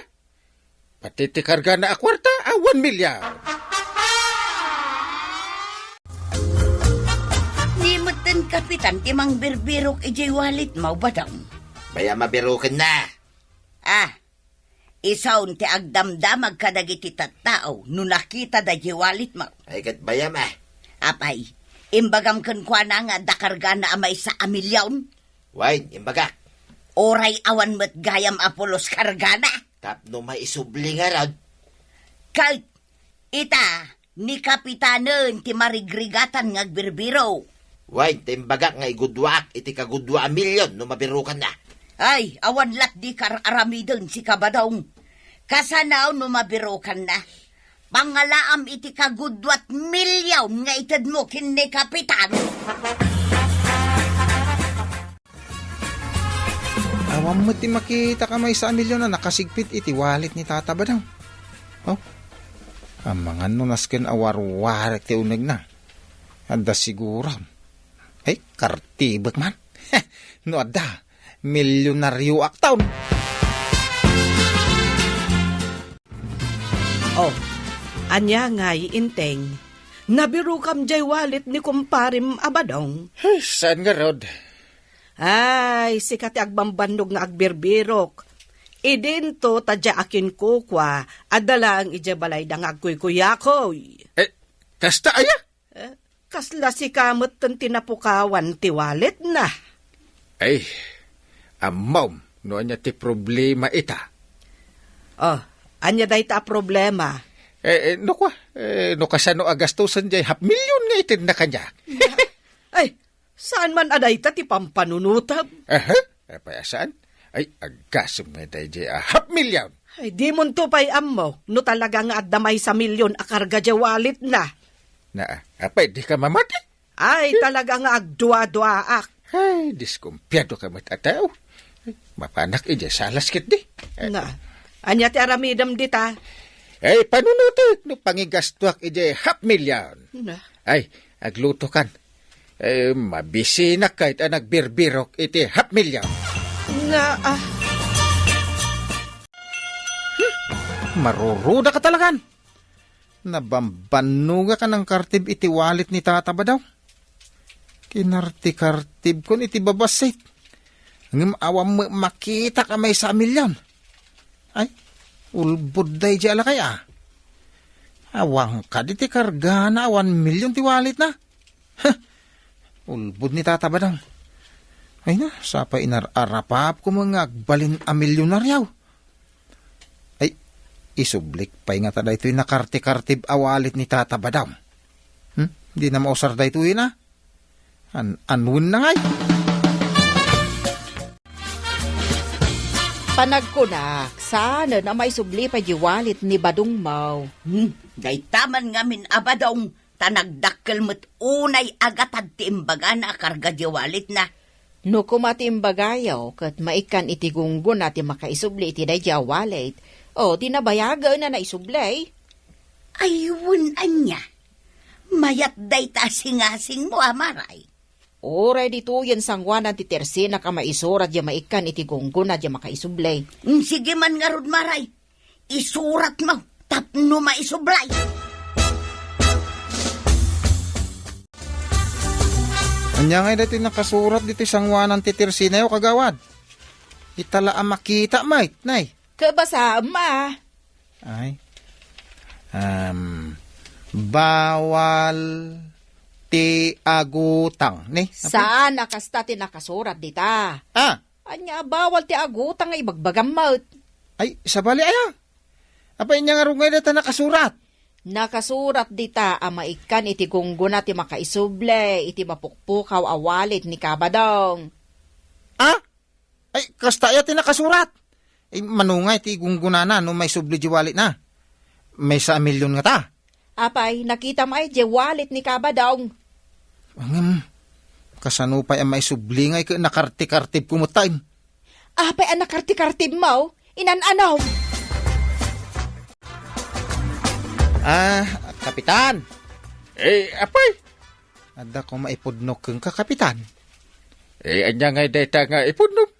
Pati ti kargana a kuarta, a one million. Ni metten, Kapitan, ti mangbirbirok idiay wallet mo, Badong. Bay-am a birokenna. Ah, isun ti agdamdamag kadagiti tattao no nakitada diay wallet mo. Ay, ket bay-am, a. Apay, imbagam kenkuana nga adda kargana a maysa a milion? Wen, imbagak. Uray awan met gayam a pulos kargana. Tapno maisubli ngarud. Ket ita, ni Kapitanen ti marigrigatan nga agbirbiro. Wen, ta imbagak nga igudwaak iti kagudua a milion no mabirokanna. Ay, awan lat di kar-aramiden, sika, Badong. Kasano no mabirokanna? Pangalaam iti kaguduat milion nga itedmo ken ni Kapitan. Awan met ti makitak a maysa a milion a nakasigpit iti wallet ni Tata Badong. Oh, amangan no nasken a warwarek ti unegna. Adda siguro. Ay, kartibek man. No adda, milyonaryoak ton. Oh, ania ngay, Inteng? Nabirokam diay wallet ni kumparem a Badong? Ay, saan ngarud? Ay, sika ti agbambannog nga agbirbirok. Idinto ta dia a kinkukua, adda laeng idiay balayda nga agkuykuyakoy. Eh, kasta aya? Eh, kasla sika metten ti napukawan ti walletna. Ay, ammom no ania ti problema ita. Oh, ania dayta a problema? Eh, eh, no kua, eh, no kasano a gastusen diay half million nga itedna kaniak? Ay, saan man a dayta ti pampanunotem? Aha, apay a saan? Ay, aggasem nga daydiay a half million. Ay, dimonto pay ammo no talaga nga adda maysa a milyon a karga diay walletna. Na, apay, dika mamati? Ay, talaga nga agdua-duaak. Ay, diskumpiado ka met a tao. Ay, mapanak idiay salas ketdi. Ay. Na, ania ti aramidem dita? Ay, panunotek no pangigastuak idiay half million. Na. Ay, aglutokan. Eh, mabisinak ket a nagbirbirok iti half million. Na, ah. Hmm, maruruda ka talagan. Nabambannogak a nangkartib iti wallet ni Tata Badong. Kinarti-kartibkon iti babassit. Ngem awan met makitak a maysa a milyon. Ay, ulbod daydiay a lakay, a. Awan kadi ti kargana a one million ti walletna. Huh! Ulbod ni Tata Badong. Ay na, sapay inar-arapapko met nga agbalin a milyonaryo. Ay, isublik pay ngata daytoy nakarti-kartib a wallet ni Tata Badong. Hmm? Dina mausar daytoy na? An-, anwen na ngay? Panagkunak, saanen a maisubli pay di wallet ni Badong mo. Hmm, dayta man ngamin a Badong, ta nagdakkel met unay a gatad ti imbagana a karga di walletna. No koma ti imbagayo, ket maikkan iti gunggona ti makaisubli iti daydi a wallet, o ti nabayagen a naisubli. Ay, wen ania? Mayat dayta a singasingmo a Maray. Uray ditoyen sangoanan ti tersinak a maisurat ya maikkan iti gunggona ya makaisubli. Mm, sige man ngarud, Maray. Isuratmo tapno maisubli. Ania ngay daytoy nakasurat ditoy sangoanan ti tersinayo, kagawad? Ita la a makita met, nay. Kabasaem, a. Ay. Um, bawal ti agutang, ni? Saan a kasta ti nakasurat dita. Ah. Ania a bawal ti agutang nga ibagbagam met? Ay, sabali aya. Apay, ania ngarud ngay dayta nakasurat? Nakasurat dita a maikkan iti gunggona ti makaisubli iti mapukpukaw a wallet ni Kabadong. Ah? Ay, kasta aya ti nakasurat. Ay, mano ngay ti gunggonana no maisubli di walletna? Maysa a milyon ngata. Apay, nakitam ay di wallet ni Kabadong? Ngem, kasano pay a maisubli ngay ket nakartikartibko met tayo? Apay a nakartikartibmo? Inan-anom? Ah, Kapitan! Eh, apay? Adda ko maipudnok kenka, Kapitan. Eh, ania ngay dayta nga ipudnom?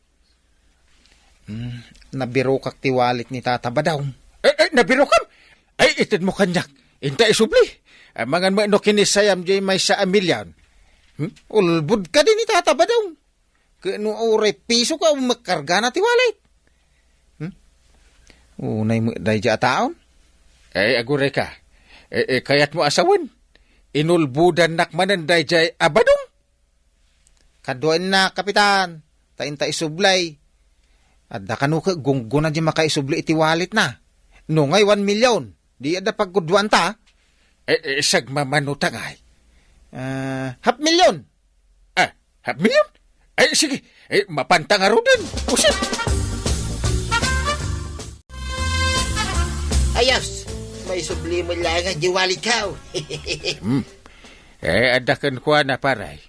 Hmm, nabirokak ti wallet ni Tata Badong. Eh, eh, nabirokam? Ay, itedmo kaniak. Inta isubli. Amangan met no kinisayam diay maysa a milyon. Hmm? Ulbod kadi ni Tata Badong. Ket no uray piso ka, umekkargana ti wallet. Hmm? Unay met daydiay a taon? Eh, aguray ka. Eh, eh, kayatmo a sawen? Inulbodannak manen daydiay a badong? Kaduaenna, Kapitan, ta inta isublay. Adda kano ket gunggona di makaisubli iti walletna. No ngay one million, di adda pagguduanta. Eh, eh, sagmamano ta ngay? Ah, half million. Ah, half million? Ay, sige. Eh, mapanta ngaruden. Usit. Ayos. Maisubli mo lang ang wallet ko. Hmm. Eh, adda kenkuana, pare.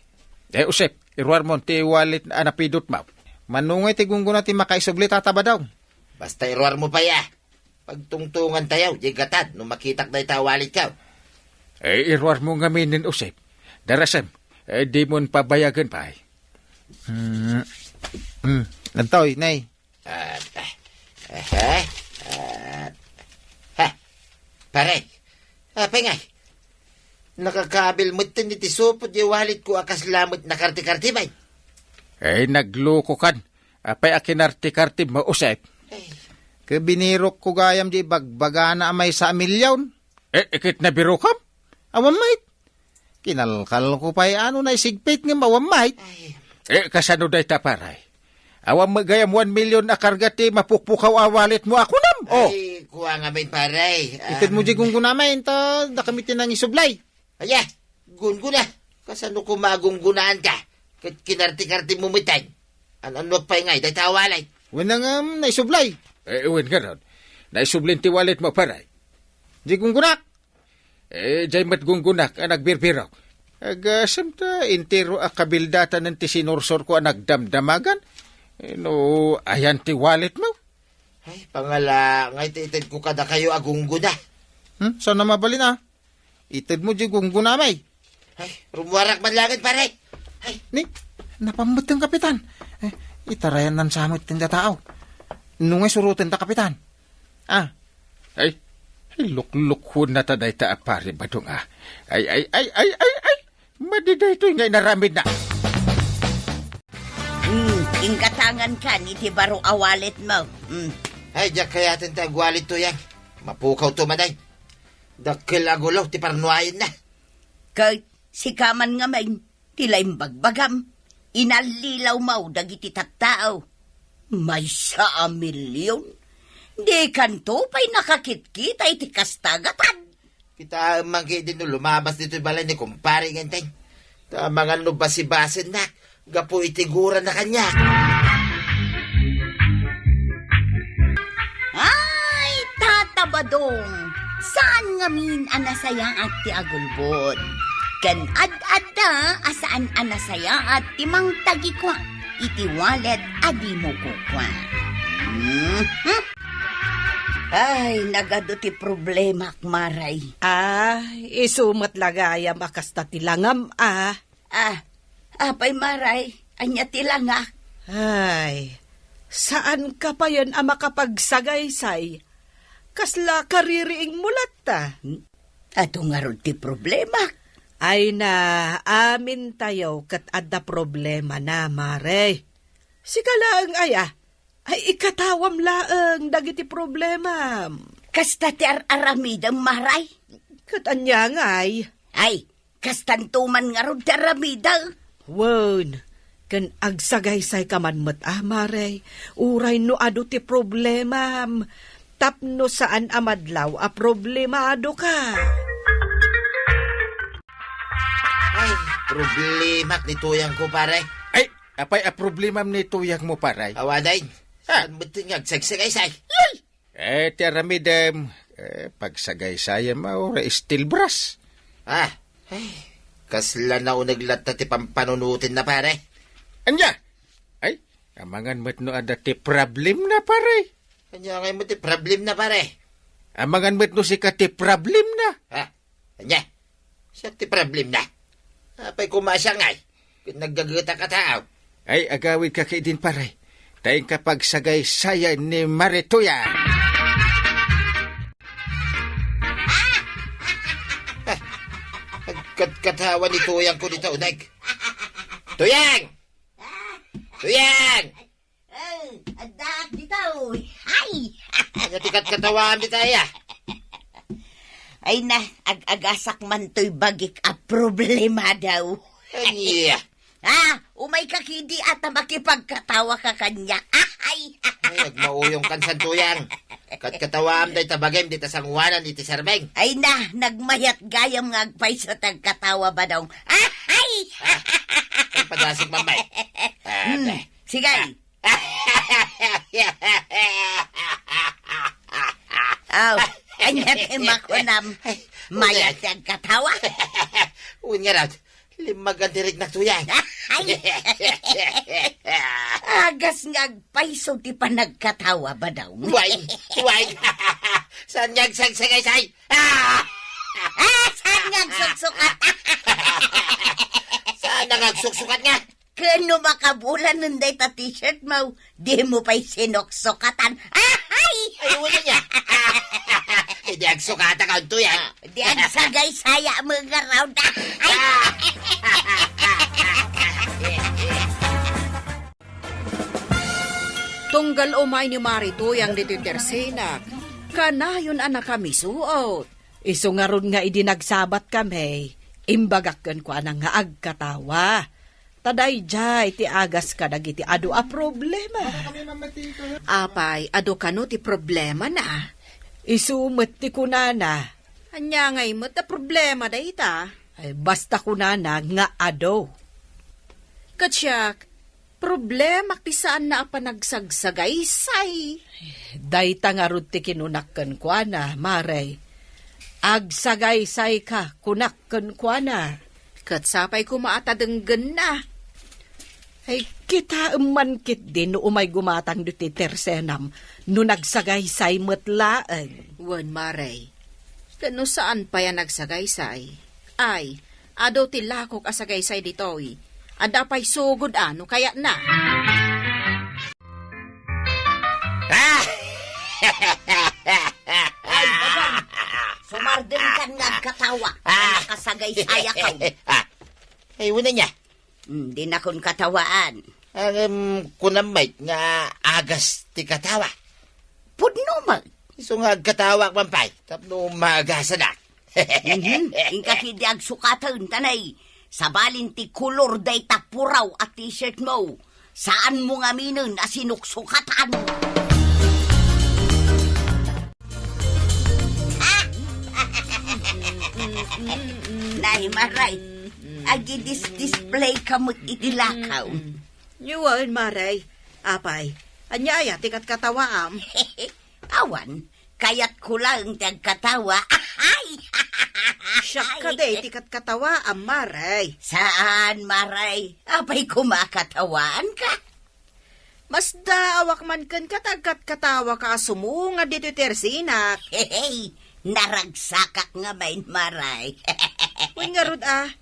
Eh, Usep, iruar mo ti wallet a napidutmo. Mano ngay ti gunggona ti makaisubli, Tata Badong? Basta iruar mo pay, ah. Pagtungtongan tayo, di gatad, no makitak dayta a wallet ko. Eh, iruar mo ngamin, Usep. Darasem, eh, di mo pabayagan pay. Hmm. Hmm. Adtoy, nay. Ah, ah, ah, ah, ha, pare, apay ngay? Nakakabil met ten iti supot di wallet ko a kasla met nakarti-karti bay. Eh, nagluko kan. Apay a kinarti-karti mo, Usep? Ay. Ket binirok ko gayam di bagbagana a maysa a milyon. Eh, iket nabirokam? Awan met. Kinalkal ko pay ano naisigpit ngem awan met. Ay. Eh, kasano dayta, pare? Awan met gayam one million a karga ti mapukpukaw a wallet mo a kunam? Oh. Ay, kua ngamin, pare. Ited mo di gungguna met, ta dakami ti nangisublay. Aya, gungguna. Kasano ko magunggunaan ka? Ket kinarti-karti mo met ten. An-, anno pay ngay, dayta a wallet? Wen nga, um, naisublay. Eh, wen nga ron. Naisublin ti wallet mo, pare. Di gunggunak. Eh, jay met gunggunak a nagbirbirok. Agasem ta, entero a kabildatanen ti sinursor ko a nagdamdamagan. Eh, no, ayan ti wallet mo? Ay, pangala, ngay ti ited ko kadakayo a gungguna. Hmm? Saan na mabalin, ah? Ited mo di gungguna, may. Ay, rumuarak man langen, pare. Ay. Ni, napammuteng, Kapitan. Eh, itarayan nan samot ti tao. Nungay suruten ta, Kapitan. Ah. Ay, ay, luklukhon na ta dayta a pare Badong, ah. Ay, ay, ay, ay, ay, ay. Madi daytoy nga inaramid na. Hmm, inggatangan kan iti baro a wallet mo. Hmm. Ay, diak kayaten ti agwallet to yan. Mapukaw to maday. Dakkel a gulo ti parnuayen na. Ket sika man ngamin, ti laing bagbagam, inallilaw mo dagiti tattao. Maysa a milyon? Dikanto pay nakakitkita iti kasta a gatad. Kitaem man ketdi no lumabas ditoy balay ni kumpare Ngenteng. Ta amangan no basibasennak gapu iti gurana kaniak. Ay, Tata Badong, saan ngamin a nasayaat ti agulbod. Ken ad-adda a saan a nasayaat ti mangtagikua iti wallet a dimo kukua. Mhm. Ay, nagadu ti problemak, Maray. Ah, isu met la gayam a kasta ti langam, ah. Ah, apay, Maray, ania ti langak? Ay, saan ka payen a makapagsagaysay? Kasla kaririing mo latta? Hmm? Adu ngarud ti problemak? Ay na, amin tayo ket adda problema na, Maray. Sika laeng aya, ay ikatawam laeng dagiti problemam. Kasta ti ar-aramidem, Maray? Ket ania ngay? Ay, kastanto man ngarud ti aramidem. Wen, ken agsagaysay ka man met, ah, Maray, uray no adu ti problemam. tapno saan a madlaw a problemadoka. Ay, problema ni tuyangko, pare. Ay, apay a problemam ni tuyangmo, pare? Awanen, ah, saan met nga agsagsaysay? Ay! Eh, ti aramidem, eh, pagsagaysayam a, ura steel brush. Ah, ay, kasla nauneg latta ti pampanunotenna, pare. Ania? Ay, amangan met no adda ti problemna, pare. Ania ngay met ti problemna, pare? Amangan met no sika ti problemna. Ah, ania? Siak ti problemna. Apay koma a siak ngay? Ket naggagetak a tao. Ay, agawidka ketdin, pare. Ta inka pagsagaysayan ni Mare Tuyang. Ah! Agkatkatawa ni Tuyangko dita uneg. Tuyang! Tuyang! Eh, addaak ditoy. Ay! Ania ti katkatawaam dita, aya? Ay na, ag-agasak man toy bagik a problema daw. Ania? Ah, umayka ketdi a ta makipagkatawaka kaniak. Ay! Ay, agmauyongkan, Tuyang. Katkatawaam dayta bagim dita sangoanan iti serbeng. Ay na, nagmayat gayam nga agpayso ti agkatawa, Badong. Ay! Ah, ay, padasig, Mamay. Ah, Hmm, ah. Sige. Ah. Aw, ania ti makunam? Ay, mayat ti agkatawa? Wen ngarud, limmagan ti riknak, Tuyang. Ay. Agas nga agpayso ti panagkatawa, Badong. Way, way. Saan nga agsagsaysay? Ah! Ah, saan nga agsuksukat? Saan nga agsuksukat nga? Ken no makabulanen dayta t-shirt mo, dimo pay sinuksukatan. Ahay! Ay, wala niya. Ay, di agsukatak, Tuyang. Di agsagaysaya mo nga raw da. Ay! Tunggal umay ni Mare Tuyang ditoy tersenak, kanayon a nakamisuot. Isu ngarud nga idi nagsabatkami, imbagak kenkuana nga agkatawa. Ta daydiay ti agas kadagiti adu a problema. Apay, adu kano ti problemana? Isu met ti kunana. Ania ngay met a problema dayta? Ay, basta kunana nga adu. Ket siak, problemak ti saanna a panagsagsagaysay. Dayta ngarud ti kinunak kenkuana, Mare. Agsagaysayka, kunak kenkuana. Ket sapay koma a ta denggenna. Ay, kitaem man ketdi no umay gumatang ditoy tersenam no nagsagaysay met laeng. Wen, Mare. Ket no saan pay a nagsagaysay, ay, adu ti lakok a sagaysay ditoy. Adda pay sugod a no kayatna. Ah! Ay, Badong, sumardengkan nga agkatawa. Ah! Nakasagaysayakon. Ah! Ay, wala niya. Hmm, dinakon katawaan. Ngem, kunam met nga agas ti katawa. Pudno met. Isu nga agkatawak man pay, tapno maagasanak. Mhm. Inka ketdi agsukaten, ta nay, sabalin ti kolor dayta puraw a t-shirt mo. Saan mo ngaminen a sinuksukatan? Nay, Mare, agidis-display ka met iti lakaw. Wen, Mare. Apay, ania aya ti katkatawaam? Awan, kayatko laeng ti agkatawa. Ay! Siak kadi ti katkatawaam, Mare. Saan, Mare? Apay koma a katawaanka? Masdaawak man kenka ta agkatkatawaka a sumungad ditoy tersinak. Hehe, naragsakak ngamin, Mare. Wen ngarud a,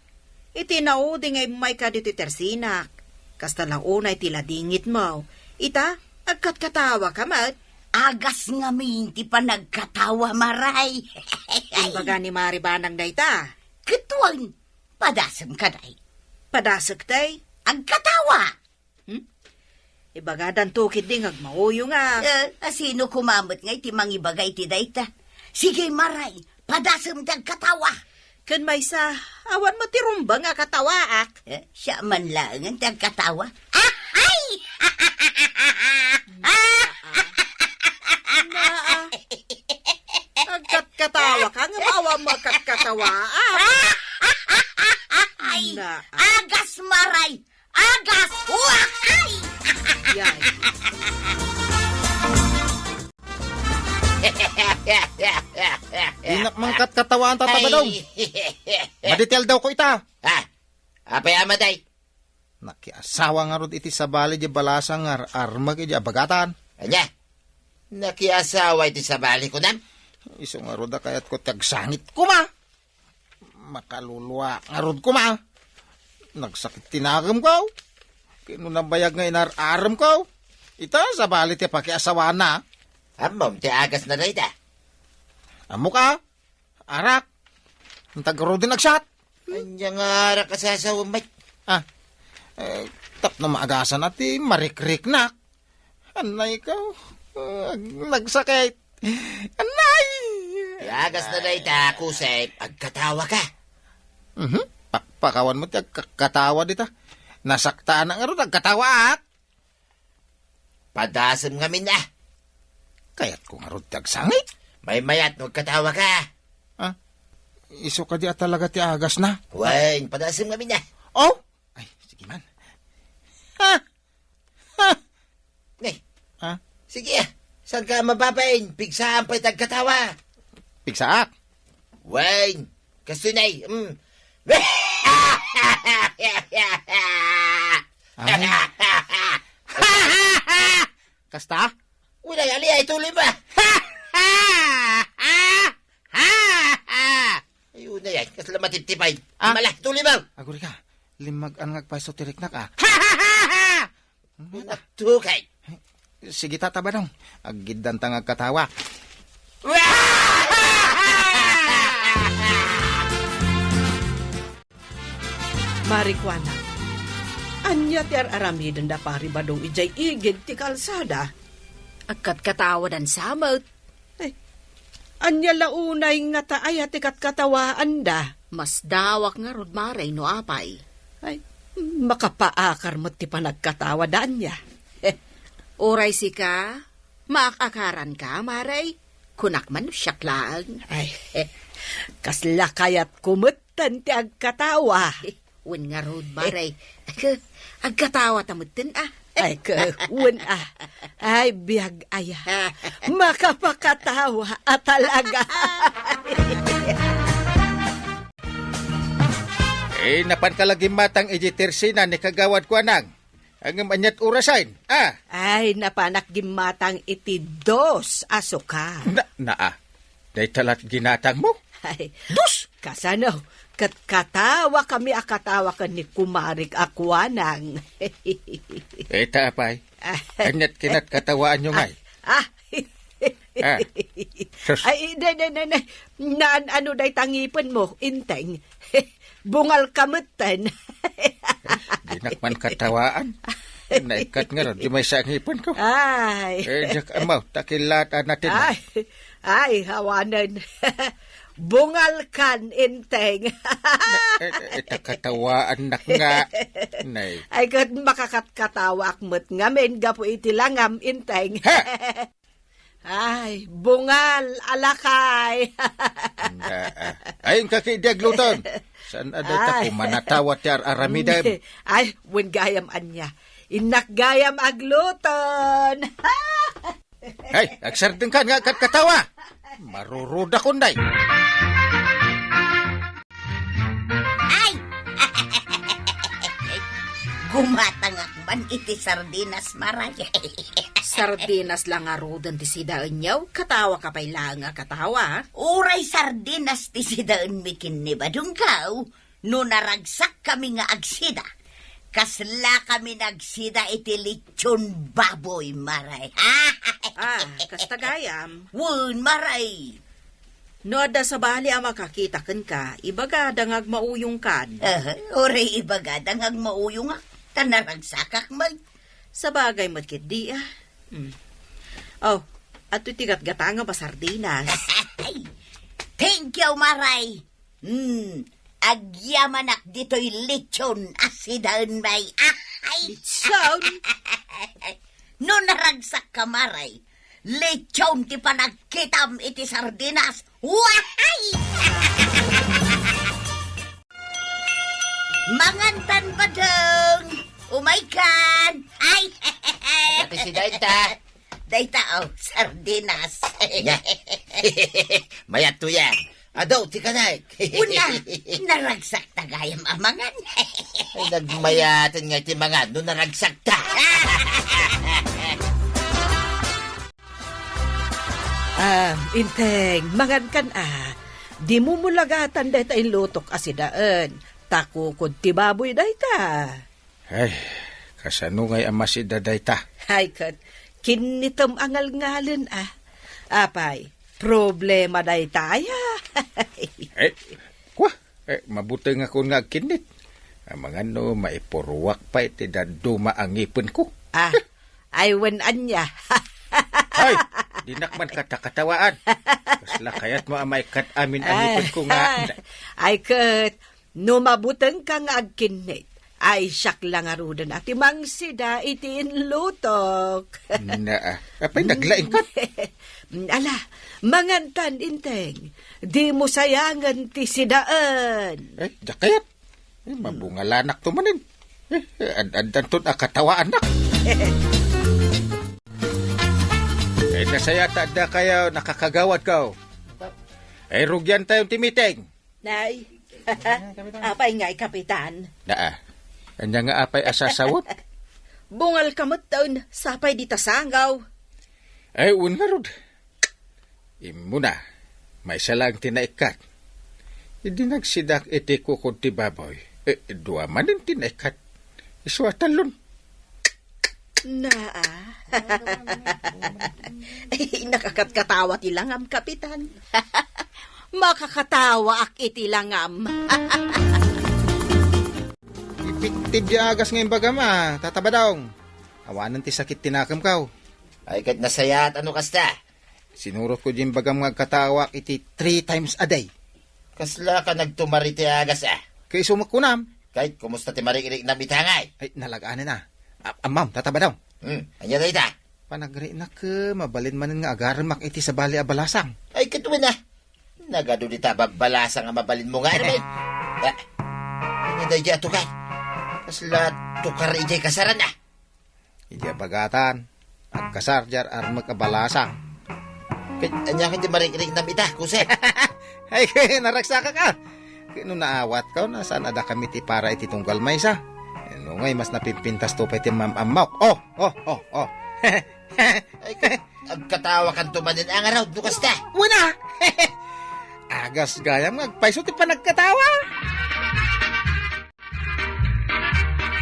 iti naudi nga immayka ditoy tersinak, kasta la unay ti ladingitmo. Ita, agkatkatawaka met. Agas ngamin ti panagkatawa, Mare. Imbaga ni Mare Banang dayta. Ket wen, padasem kadi. Padasek tay? Agkatawa. Hmm? Ibagadanto ketdi nga agmauyong a. Eh, asino koma met ngay ti mangibaga iti dayta? Sige, Mare, padasem ti agkatawa. Ken maysa, awan met ti rumbeng a katawaak. Eh, siak man laengen ti agkatawa. Ahay! Naa. Tawa, ah. Ay, na, ah. Agas, Maray! Agas! Waay! Yay. Dinak man katkatawaan, Tata Badong. Madi ti aldaw ko ita. Ah, apay a matay? Nakiasawa ngarud iti sabali di balasa nga ar-armek iti abagatan. Ania? Nakiasawa iti sabali, kunam? Isu ngarud a kayatko ti agsangit koma. Makaluluak ngarud koma. Nagsakit ti nakemko. Ket no nabayag nga inar-aremko, ita sabali ti pakiasawana. Ammom ti agasna dayta? Ammok a, arak. Inta garuden agsat. Ania nga arak a sasawem met? Ah, eh, tapno maagasan a ti marikriknak. Anay ko, ah, nagsakit. Anay! Ti agasna dayta, Kusep, agkatawa ka. Mhm. Pakpakawan mo ti agkatawa dita. Nasaktanak ngarud, agkatawaak. Padasem ngamin a. Kayatko ngarud ti agsangit. Maymayat no agkatawa ka. Ah, isu kadi a talaga ti agasna? Wen, padasem ngamin a. Oh! Ay, sige man. Ha? Ha? Eh. Ha? Sige, ah. Saan ka mababain? Pigsaam pay ti agkatawa. Pigsaak? Wen, kastoy nay. Mm. Ay. Kasta? Wala, ali, ay, tuloy ba? Ayun na yan, kasla matiptipay. Ah? Malaki tuloy ba? Aguri ka, limmag-an nga agpayso ti riknak, ah. Unat tukay. Sige, Tata Badong. Agiddanta nga agkatawa. Marikuana, ania ti ar-aramiden da Pari Badong idiay igid ti kalsada? Agkatkatawadan sa met. Ay, ania la unay ngata aya ti katkatawaanda? Masdawak ngarud, Mare, no apay. Ay, makapaakar met ti panagkatawa da ania. Uray sika, maak-akaranka, Mare? Kunak man no siak laeng. Ay, kasla kayatko met metten ti agkatawa. Wen ngarud, Mare. Agkatawa ta metten, ah. Ay, ket, wen, ah. Ay, biag aya. Makapakatawa a talaga. Eh, napanka la gimmatang idiay tersina ni Kagawad Kuanang. Ngem aniat orasen, ah? Ay, napanak gimmatang iti dos a sukar. Na, naa. Dayta lat ginatangmo? Ay, dos! Kasano? Ket katawa kami a katawa ken ni kumarik a Kuanang. Ita, apay. Ah. Aniat kinatkatawaanyo ngay? Ah. Ah. Sus. Ay, ne, ne, ne, ne. Naan-ano dayta ngipenmo, Enteng? Bungal ka metten. Dinak man katawaan. Naikkat ngarud, di maysa a ngipenko. Ay. Eh, diak ammo, ta kilaat a natin. Ay, ay, awanen. Bungal kan, Enteng. Eh, eh, ta katawaannak nga. Nay. Ay, ket makakatkatawaak met ngamin gapu iti langam, Enteng. Ha! Ay, bungal a lakay. Anda, ah. Ay, inka kadi agluton. Saan a dayta? Ay. Kumanatawa ti ar-aramidem. Ay, wen gayam ania. Innak gayam agluton. Ay, agsardengkan nga agkatkatawa. Maruruda kunday. Ay! Gumatangak man iti sardinas, Maray. Sardinas la ngaruden ti sidaenyo? Katawa ka pay laeng a katawa. Uray sardinas ti sidaenmi ken ni Badongko, no naragsakkami nga agsida, kaslakami nagsida iti lechon baboy, Maray. Ah, kasta gayam. Wen, Maray. No adda sabali a makakita kenka, ibagada nga agmauyongkan. Aha, uray ibagada nga agmauyongak, ta naragsakak met. Sabagay met ketdi, ah. Hmm. Oh, adtoy ti gatgatangam a sardinas. Thank you, Maray. Hmm, agyamanak ditoy lechon a sidaenmi. Ay! Lechon? No naragsakka, Maray, lechon ti panagkitam iti sardinas. Wahay! Mangantan, Badong! Umaykan! Ay! Ati si Dayta. Dayta, oh, sardinas. Nya. Mayat to yan. Adaw, ti kanek. Una, naragsak ta gayam a mangan. Ay, nagmayaten nga iti mangan no naragsak ta. Ah, Inteng, mangankan a. Di mo mulagatan dayta inlutok a sidaen. Ta kukod ti baboy dayta. Ay, kasano ngay a masida dayta? Ay, ket, kinnitem a ngalngalen a. Apay, problema dayta aya. Eh, kwa, eh, mabutengakon nga agkinnit. Amangan no maipuruak pay ti dadduma a ngipenko. Ah, ay wen ania. Ay, dinak man katakatawaan. Kasla kayatmo a maikkat amin a ngipenko nga. Ay, ket, no mabutengka nga agkinnit, ay siak la ngaruden a ti mangsida iti inlutok. Naa, apay naglaingka? Ala, mangantan, Inteng. Di mo sayangen ti sidaen. Eh, diak kayat. Eh, mabungalanak to manen. Eh, ad-addanton a katawaannak. Eh, nasaya ta adda kayo, nakakagawad ko. Eh, rugian tayo ti meeting. Nay, apay ngay, Kapitan? Naa. Anya nga apay a sasawot? Bungal ka met taon, sapay di tasangaw. Ay, un ngarud. Immuna, maysa laeng ti naikkat. Idi nagsidak iti kukod ti baboy, eh, dua manen ti naikkat. Isu a tallon. Naa. Ay, nakakatkatawa ti langam, Kapitan. Makakatawaak iti langam. Ipikti di agas nga imbagam a, Tata Badong. Awanen ti sakit ti nakemko. Ay, ket nasayaat a no kasta. Sinurotko di imbagam nga agkatawaak iti three times a day. Kasla ka nagtumar iti agas a? Kay isu met kunam. Kay, kumusta ti marikriknam ita ngay? Ay, nalaganen a. A-, ammom, Tata Badong. Hmm, ania dayta? Panagriknak, eh, mabalin manen nga agaremak iti sabali a balasang. Ay, ket wen a. Nagadu dita babbalasang a mabalinmo nga aramid. Ah, ania daydiay a tukar? Kasla tukar idiay kasaran a? Idiay bagatan, agkasar diay armek a balasang. Ket ania ket ti marikriknam ita, Jose? Ay, naragsakak a. Ket no naawatko, no saan a dakami ti para iti tunggal maysa? No ngay, mas napimpintas to pay ti mam-ammok. Oh, oh, oh, oh. Ay, ket agkatawakanto manen a ngarud, no kasta? Wen a! Agas gayam nga agpayso ti panagkatawa.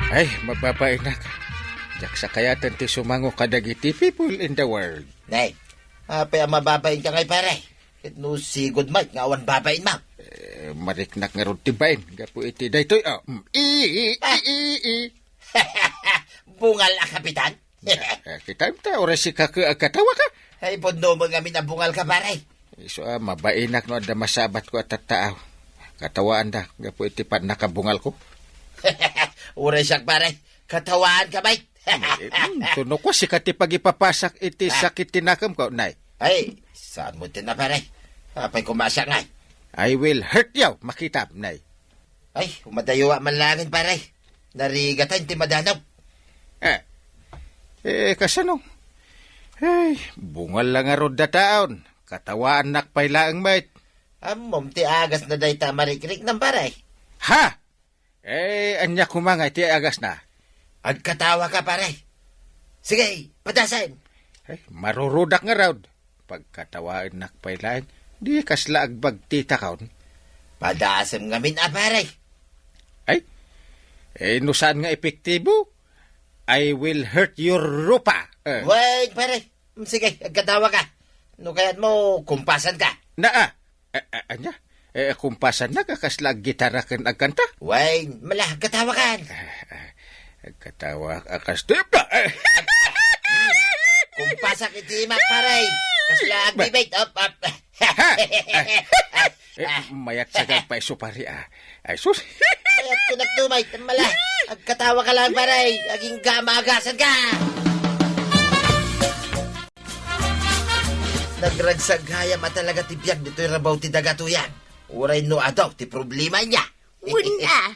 Ay, mababainak. Diak sakayaten ti sumango kadagiti people in the world. Nay, apay a mababainka ngay, pare? Ket no sigud met nga awan babainmo? Eh, mariknak ngarud ti bain gapu iti daytoy, oh. Mm. I, i, i, Ah. i, i. Bungal a kapitan? Eh, kitaem ta, uray sika ket agkatawa ka. Ay, pudno met ngamin a bungal ka, pare. Isu a, mabainak no adda masabatko a tattaaw. Katawaanda gapu iti pannakabungalko. Uray siak, pare. Katawaan ka, bay. Eh, mm, tuno ko, sika ti pagipapasak iti Ah. sakit ti nakemko, nay. Ay, saan mo ti na, pare? Apay koma siak ngay? I will hurt you, makitam, nay. Ay, umadayo man laengen, pare. Narigatan ti madanag. Eh, eh, kasano? Ay, bungal la ngarud a taon. Katawaannak pay laeng met. Ammom ti agas na dayta a marikriknam, pare. Ha? Eh, ania koma nga iti agas na? Agkatawa ka, pare. Sige, padasen. Ay, marurudak ngarud. Pagkatawaennak pay laeng, di kasla agbagtitakon. Padasem ngamin a, pare. Ay, eh, no saan nga epektibo, I will hurt your rupa. Eh. Wen, pare. Mm, sige, agkatawa ka. No kayatmo, kumpasan ka. Naa. Eh, eh, ania? Eh, kumpasan na ka kasla aggitara ken agkanta? Wen, mala, agkatawa kan. Eh, eh, agkatawa a kas-, eh, Kumpasak iti imak, pare. Kasla agdebate. Up, up. Ha? Eh, eh, mayat sa gagpay supari, ah. Ay, sus. Mayat ko nagtumay, mala. Agkatawa ka lang, pare. Aging gama agasan ka. Nagragsagayam a talaga ti biag ditoy rabaw ti daga, Tuyang. Uray no adu ti problema niya. Wen a,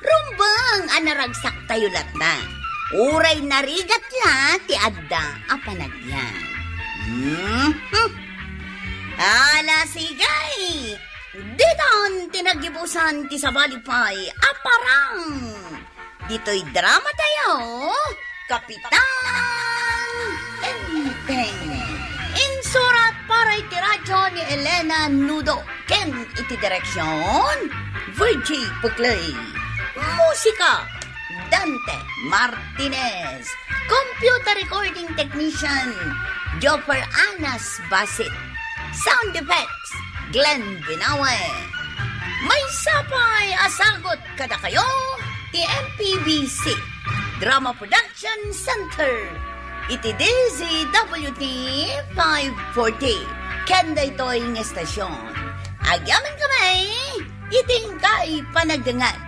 Rumbeng a naragsaktayo latta. Uray narigat la ti adda a panagbiag. Mhm. Ala, sige. Ditan ti naggibusan ti sabali pay a parang. Ditoy drama tayo, Kapitan Enteng. Insurat para iti radyo ni Elena Nudo ken iti direksyon, Virgie Puclay. Musika, Dante Martinez. Computer recording technician, Jopper Anas Basit. Sound effects, Glenn Binawe. Maysa pay a sagut kadakayo ti M P B C Drama Production Center iti D Z W T five forty. Ken daytoy nga estasyon, agyamankami iti inkay panagdengngeg.